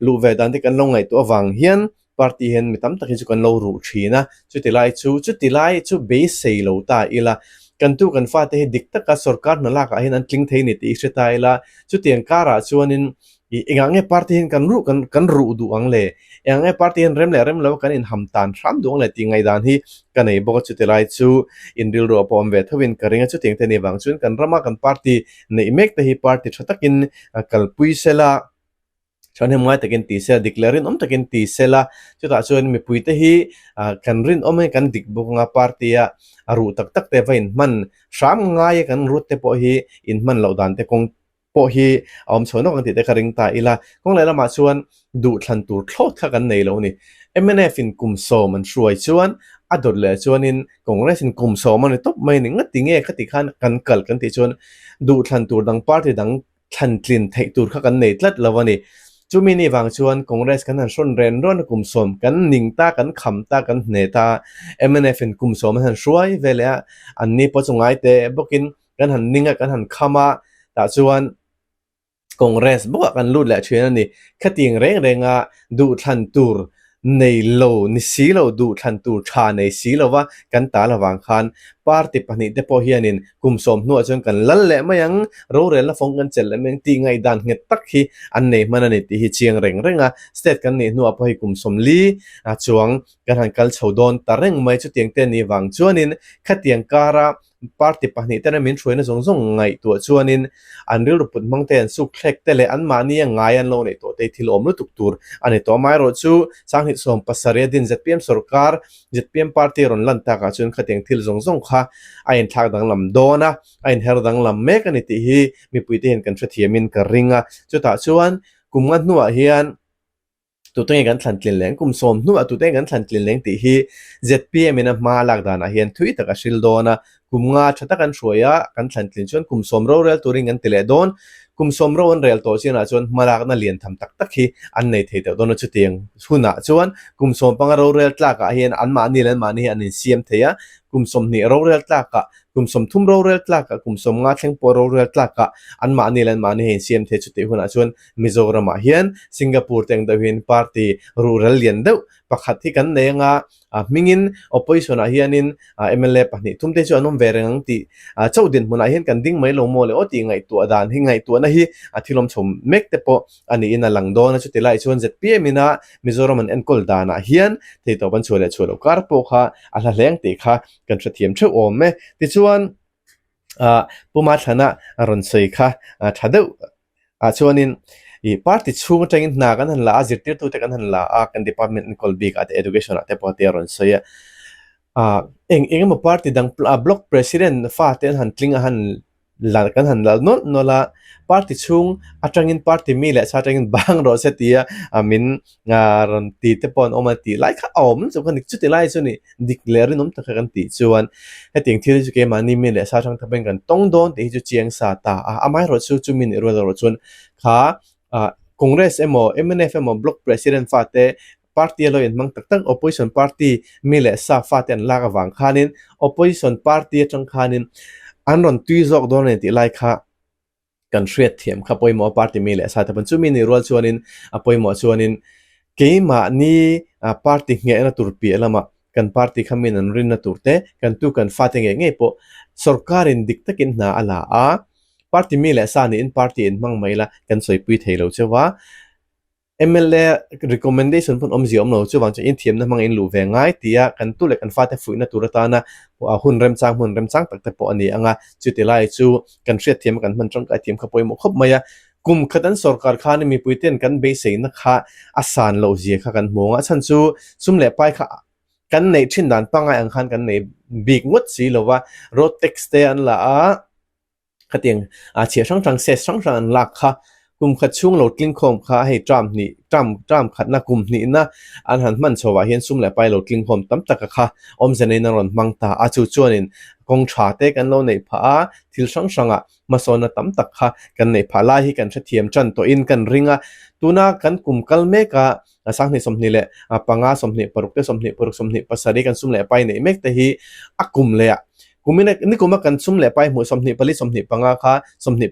luh ve dan te kan lo ngaihtuah avang hian party hian mi tam tak hi chu kan lo ruh thin a, chuti lai chu chuti lai chu beisei lo ta ila kan tu kan fate hi dik taka sorkar hna lakah hian an tling thei a ni tih i hre ta ila, chutiang karah chuanin I engah nge party hian kan ruh kan kan ruh duh ang le? Engah nge party hian rem leh rem lo kan inham tan hram duh ang le tih ngaihdan hi ka nei bawk a, chuti lai chu in rilru a pawh awm ve tho in ka ring a, chutiang te ni vang chuan kan rama kan party neih mek te hi party tha takin kalpui sela, thahnem ngai takin ti sela, dik leh rinawm takin ti sela, chutah chuan mipui te hi kan rinawm in kan dik bawk anga party a a ruh tak tak te va inhman hram ngai a kan rut te pawh hi inhman loh dan te kawng pawh hi a awm chho nawk ang tih te ka ring ta ila. Kawng leh lamah chuan duhthlan tur thlawt kha kan nei lo a ni. Mnf in kum sawm an hruai chuan a dawt leh chuanin Congress in kum sawm a ni tawp mai a ni. Ngati nge khati khan kan kal kan tih chuan duhthlan tur dang party dang thlan tlin theih tur kha kan nei tlat lo a ni. Chumi ni vang chuan Congress kan han hrawn ren rawn a kum sawm kan ning ta, kan kham ta, kan hne ta. Mnf in kum sawm an han hruai ve leh a, anni pawh chu ngai teh bawkin kan han ning a, kan han kham a, tah chuan Congress bawkah kan lut leh thin a ni. Khatiang reng renga duhthlan tur nei lo ni si lo, duhthlan tur tha nei si lova kan tal avang khan party pahnih te pawh hianin kum sawm hnuah chuan kan lal leh mai ang, rorelna fawng kan chelh leh mai ang tih ngaihdan nghet tak hi an nei hman a ni tih hi chiang reng reng a. State kan nih hnuah pawh hei kum sawmli chuang kan han kal chho dawn ta reng mai. Chutiang te ni vang chuanin khatiang kara Party pahnih tena min hruaina zawng zawng ngaihtuah chuanin an rilru put hmang te, an suk thlek te leh anmahni a ngai an lo neih tawh te hi thil awm lutuk tur a ni tawh. Amaherawhchu, Sanghnih sawm pasarih a din zpm sorkar, zpm party rawn lan takah chuan khatiang thil zawng zawng kha a inthlak danglam dawn a, a inher danglam mek a ni tih hi mipuite hian kan hrethiamin ka ring a. Chutah chuan kum nga hnuah hian Tute nge kan thlan tlin leng? Kum sawm hnuah tute nge kan thlan tlin leng tih hi zpm in a hma lak danah hian thui tak a hril dawn a. Kum nga tha tak an hruai a, kan thlan tlin chuan kum sawm rorel turin kan ti leh dawn. Kum sawm ro an rel tawh chinah chuan hma lakna lian tham tak tak hi an nei thei teuh dawn a. Chutiang hunah chuan kum sawm panga rorel tlakah hian anmahni leh anmahni hi an insiam thei a, kum 20 rorel tlakah, kum 30 rorel tlakah, kum 50 thleng pawh rorel tlakah anmahni leh anmahni hi insiam thei a. Chutih hunah chuan Mizoramah hian Singapore te ang deuhin party rural lian deuh pakhat hi kan nei anga. hmingin opposition ah hianin mla pahnih thum te chu an awm ve reng ang tih chauh dinhmunah hian kan ding mai lo maw le aw tih ngaihtuah dan hi ngaihtuahna hi a thilawm chho mek te pawh a niin a lang dawn a. Chuti lai chuan zpm ina Mizoram an enkawl danah hian theitawp an chhuah leh chhuah loh kar pawh kha a hla hleng tih kha kan hrethiam theuh awm e. Tichuan ah Pu Mathlana a rawn sawi kha tha deuh ah chuanin ih party chhung atangin hna kan han la a, zirtirtute kan han la a, kan department enkawl bik ah te education ah te pawh te a rawn sawi a. Ah eng eng emaw party dang block president fate an han tling a han la kan han lal nawlh nawlh a, party chhung atangin party mi leh sa atangin bang rawh se tia min rawn ti te pawh an awm a tih lai kha a awm chu ka ni chuti lai chu ni dik leh rinawm taka kan tih chuan hetiang thil hi chu keimahni mi leh sa hrang thapin kan tawng dawn tih hi chu chiang sa ta a, amaherawh chu chumi nih rual erawh chuan kha ah Congress emaw mnf emaw block president fate party a lo inhmang tak tak opposition party mi leh sa fate an lak avang khanin opposition party atang khanin an rawn tui zawk dawn a ni tih lai kha. Kan hriat thiam kha pawimawh a party mi leh sa te pawn chumi nih rual chuanin a pawimawh chuanin keimahni party nghehna tur piah lamah kan party kha min an rinna tur te kan tu kan fate ngei ngei pawh sorkarin dik takin hna a la a, party mi leh sa niin party in hmang mai la kan sawipui thei lo cheu a. Mla recommendation pawn awmzia awm lo chuvang chuan inthiamna hmang in luh ve ngai tia kan tu leh kan fate fuihna tur atana hun remchang hmun remchang tak te pawh a ni ang a, chuti lai chu kan hriatthiam a kan hman tangkai thiam kha pawimawh khawp mai a, kum khat an sorkar khan mipui ten kan beiseina kha a san loh zia kha kan hmu ang a, a chhan chu sum leh pai kha kan neih thin dan pangngai ang khan kan nei bik ngawt si lo va, road tax te an la a. Khatiang a chhiah hrang hrang cess hrang hrang an lak kha kum khat chhung lo tling khawm kha hei term hnih term term khatna kum hnihna an han hman chho ah hian sum leh pai lo tling khawm tam tak a kha awmze neiin a rawn hmang ta a chu chuanin kawng tha te kan lo neih phah a thil hrang hrangah hmasawnna tam tak kha kan neih phah lai hi kan hrethiam tan tawhin kan ring a tuna kan kum kal mek a 20 25 26 te 26 27 kan sum leh pai neih mek te hi a kum leh ah kumin a nikum a kan sum leh pai hmuh 24 25 kha 25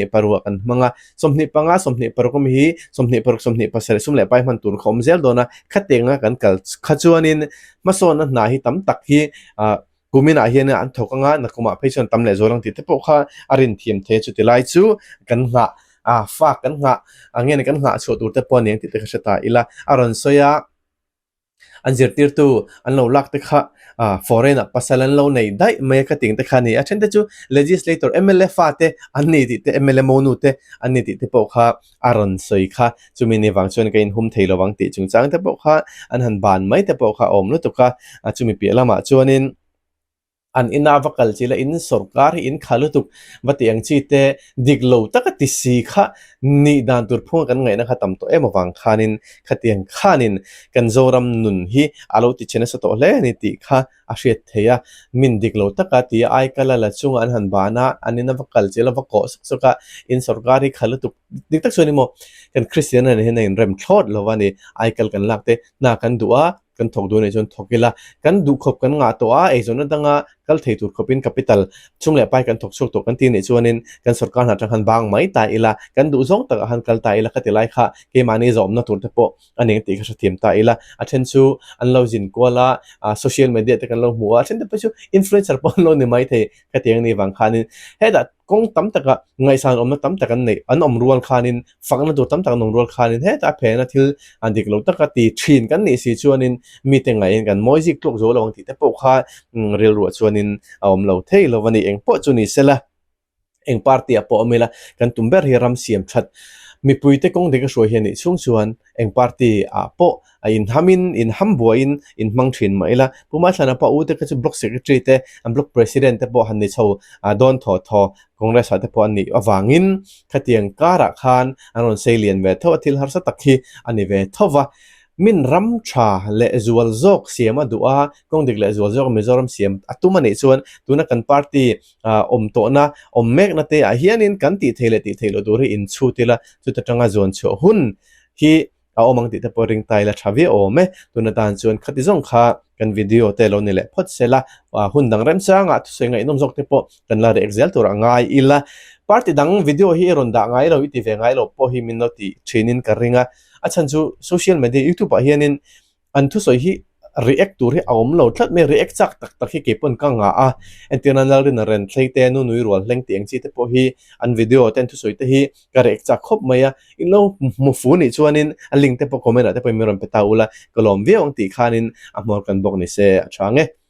26 kan hmang a 25 26 ami hi 26 27 sum leh pai hman tur kha awm zel dawn a khatiang a kan kal kha chuanin hmasawnna hna hi tam tak hi ah Kuminah hian an thawk anga nakumah phei chuan tam leh zual ang tih te pawh kha a rin thiam thei a chuti lai chu kan nghah a fak kan nghah a nge ni kan nghah chhuah tur te pawh a ni ang tih te ka hre ta ila a rawn sawi a an zirtirtu an lo lak te kha ah foreign ah pasal an lo nei daih mai a ka tih ang te kha a ni a then te chu legislator mla fa te an ni tih te mla monu te an ni tih te pawh kha a rawn sawi kha chumi ni vang chuan ka inhum thei lo ang tih chungchang te pawh kha an han ban mai te pawh kha a awm lutuk a, a chumi piah lamah chuanin an ina va kal chi la in sawrkar hi in kha lutuk va tih ang chi te dik lo taka ti si kha nih dan tur phunga kan ngaihna kha tam tawh em avang khanin khatiang khanin kan Zoram nun hi a lo ti chhe nasa tawh hle a ni tih kha a hriat theih a, min dik lo taka tia aikal a la chunga an han ban a, an in a va kal chil a va kawh suk suk a, in sawrkar hi kha lutuk dik tak chuan emaw kan Kristian a nih hian a inrem thlawt lo a ni, aikal kan lak te hna kan duh a, kan thawk duh anih chuan thawk ila, kan duh khawp kan ngah tawh a, eizawnna danga kal thei tur khawpin capital chung leh pai kan thawk chhuak tawh kan ti anih chuanin kan sawrkar hna atang khan bang mai ta ila, kan duh zawng takah khan kal ta ila ka ti lai kha keimahni zawmna tur te pawh a ning tih ka hrethiam ta ila, a then chu an lo zin kual a, ah social media te kan lo hmu a, a then te pawh chu influencer pawh an lo ni mai thei khatiang anih vang khanin hetah kawng tam taka ngaihsan awmna tam tak an neih an awm rual khanin fakna tur tam tak an awm rual khanin hetah a phena thil an dik lo taka ti thin kan nih si chuanin mite ngaihin kan mawi zik tluk zo lo ang tih te pawh kha rilruah chuanin a awm lo thei lo a ni, engpawh chu ni sela. Eng party ah pawh awm ila kan tum ber hi ram siam that mipuite kawng dik a hruai hi a nih chhung chuan eng party ah pawh a inhamin inham buaiin inhmang thin mah ila Pu Maithlana pa u te kha chu block secretary te an block president te pawh han ni chho dawn thaw thaw Congress ah te pawh an nih avangin khatiang karah khan an rawn sei lian ve tho a thil harsa tak hi a ni ve tho va min ram tha leh zual zawk siam a duh a kawng dik leh zual zawk Mizoram siam a tum a nih chuan tuna kan party awm tawhna awm mekna te ah hianin kan tih theih leh tih theih loh tur hi inchhut ila chuta tanga zuan chhuah hun hi a awm ang tih te pawh ring ta ila tha viau awm e. Tuna tan chuan khati zawng kha kan video te lo ni leh phawt sela hun dang remchangah thusawi ngaihnawm zawk te pawh kan la rek zel tur a ngai ila. Party dang video hi i rawn dah ngai lo i ti ve ngai lo pawh hi min lo ti thinin ka ring a, a chhan chu social media youtube ah hianin an thusawi hi. react tur hi a awm lo tlat mai a, react chak tak tak hi kei pawn ka ngah a, entirna Lalrina ren thlei te, nu nui rual hleng tih ang chi te pawh hi an video te an thusawi te hi ka react chak khawp mai a, in lo hmu fu nih chuanin a link te pawh comment ah te pawhin min rawn pe ta ula ka lawm viau ang tih khanin a hmawr kan bawk ni se a tha ang e.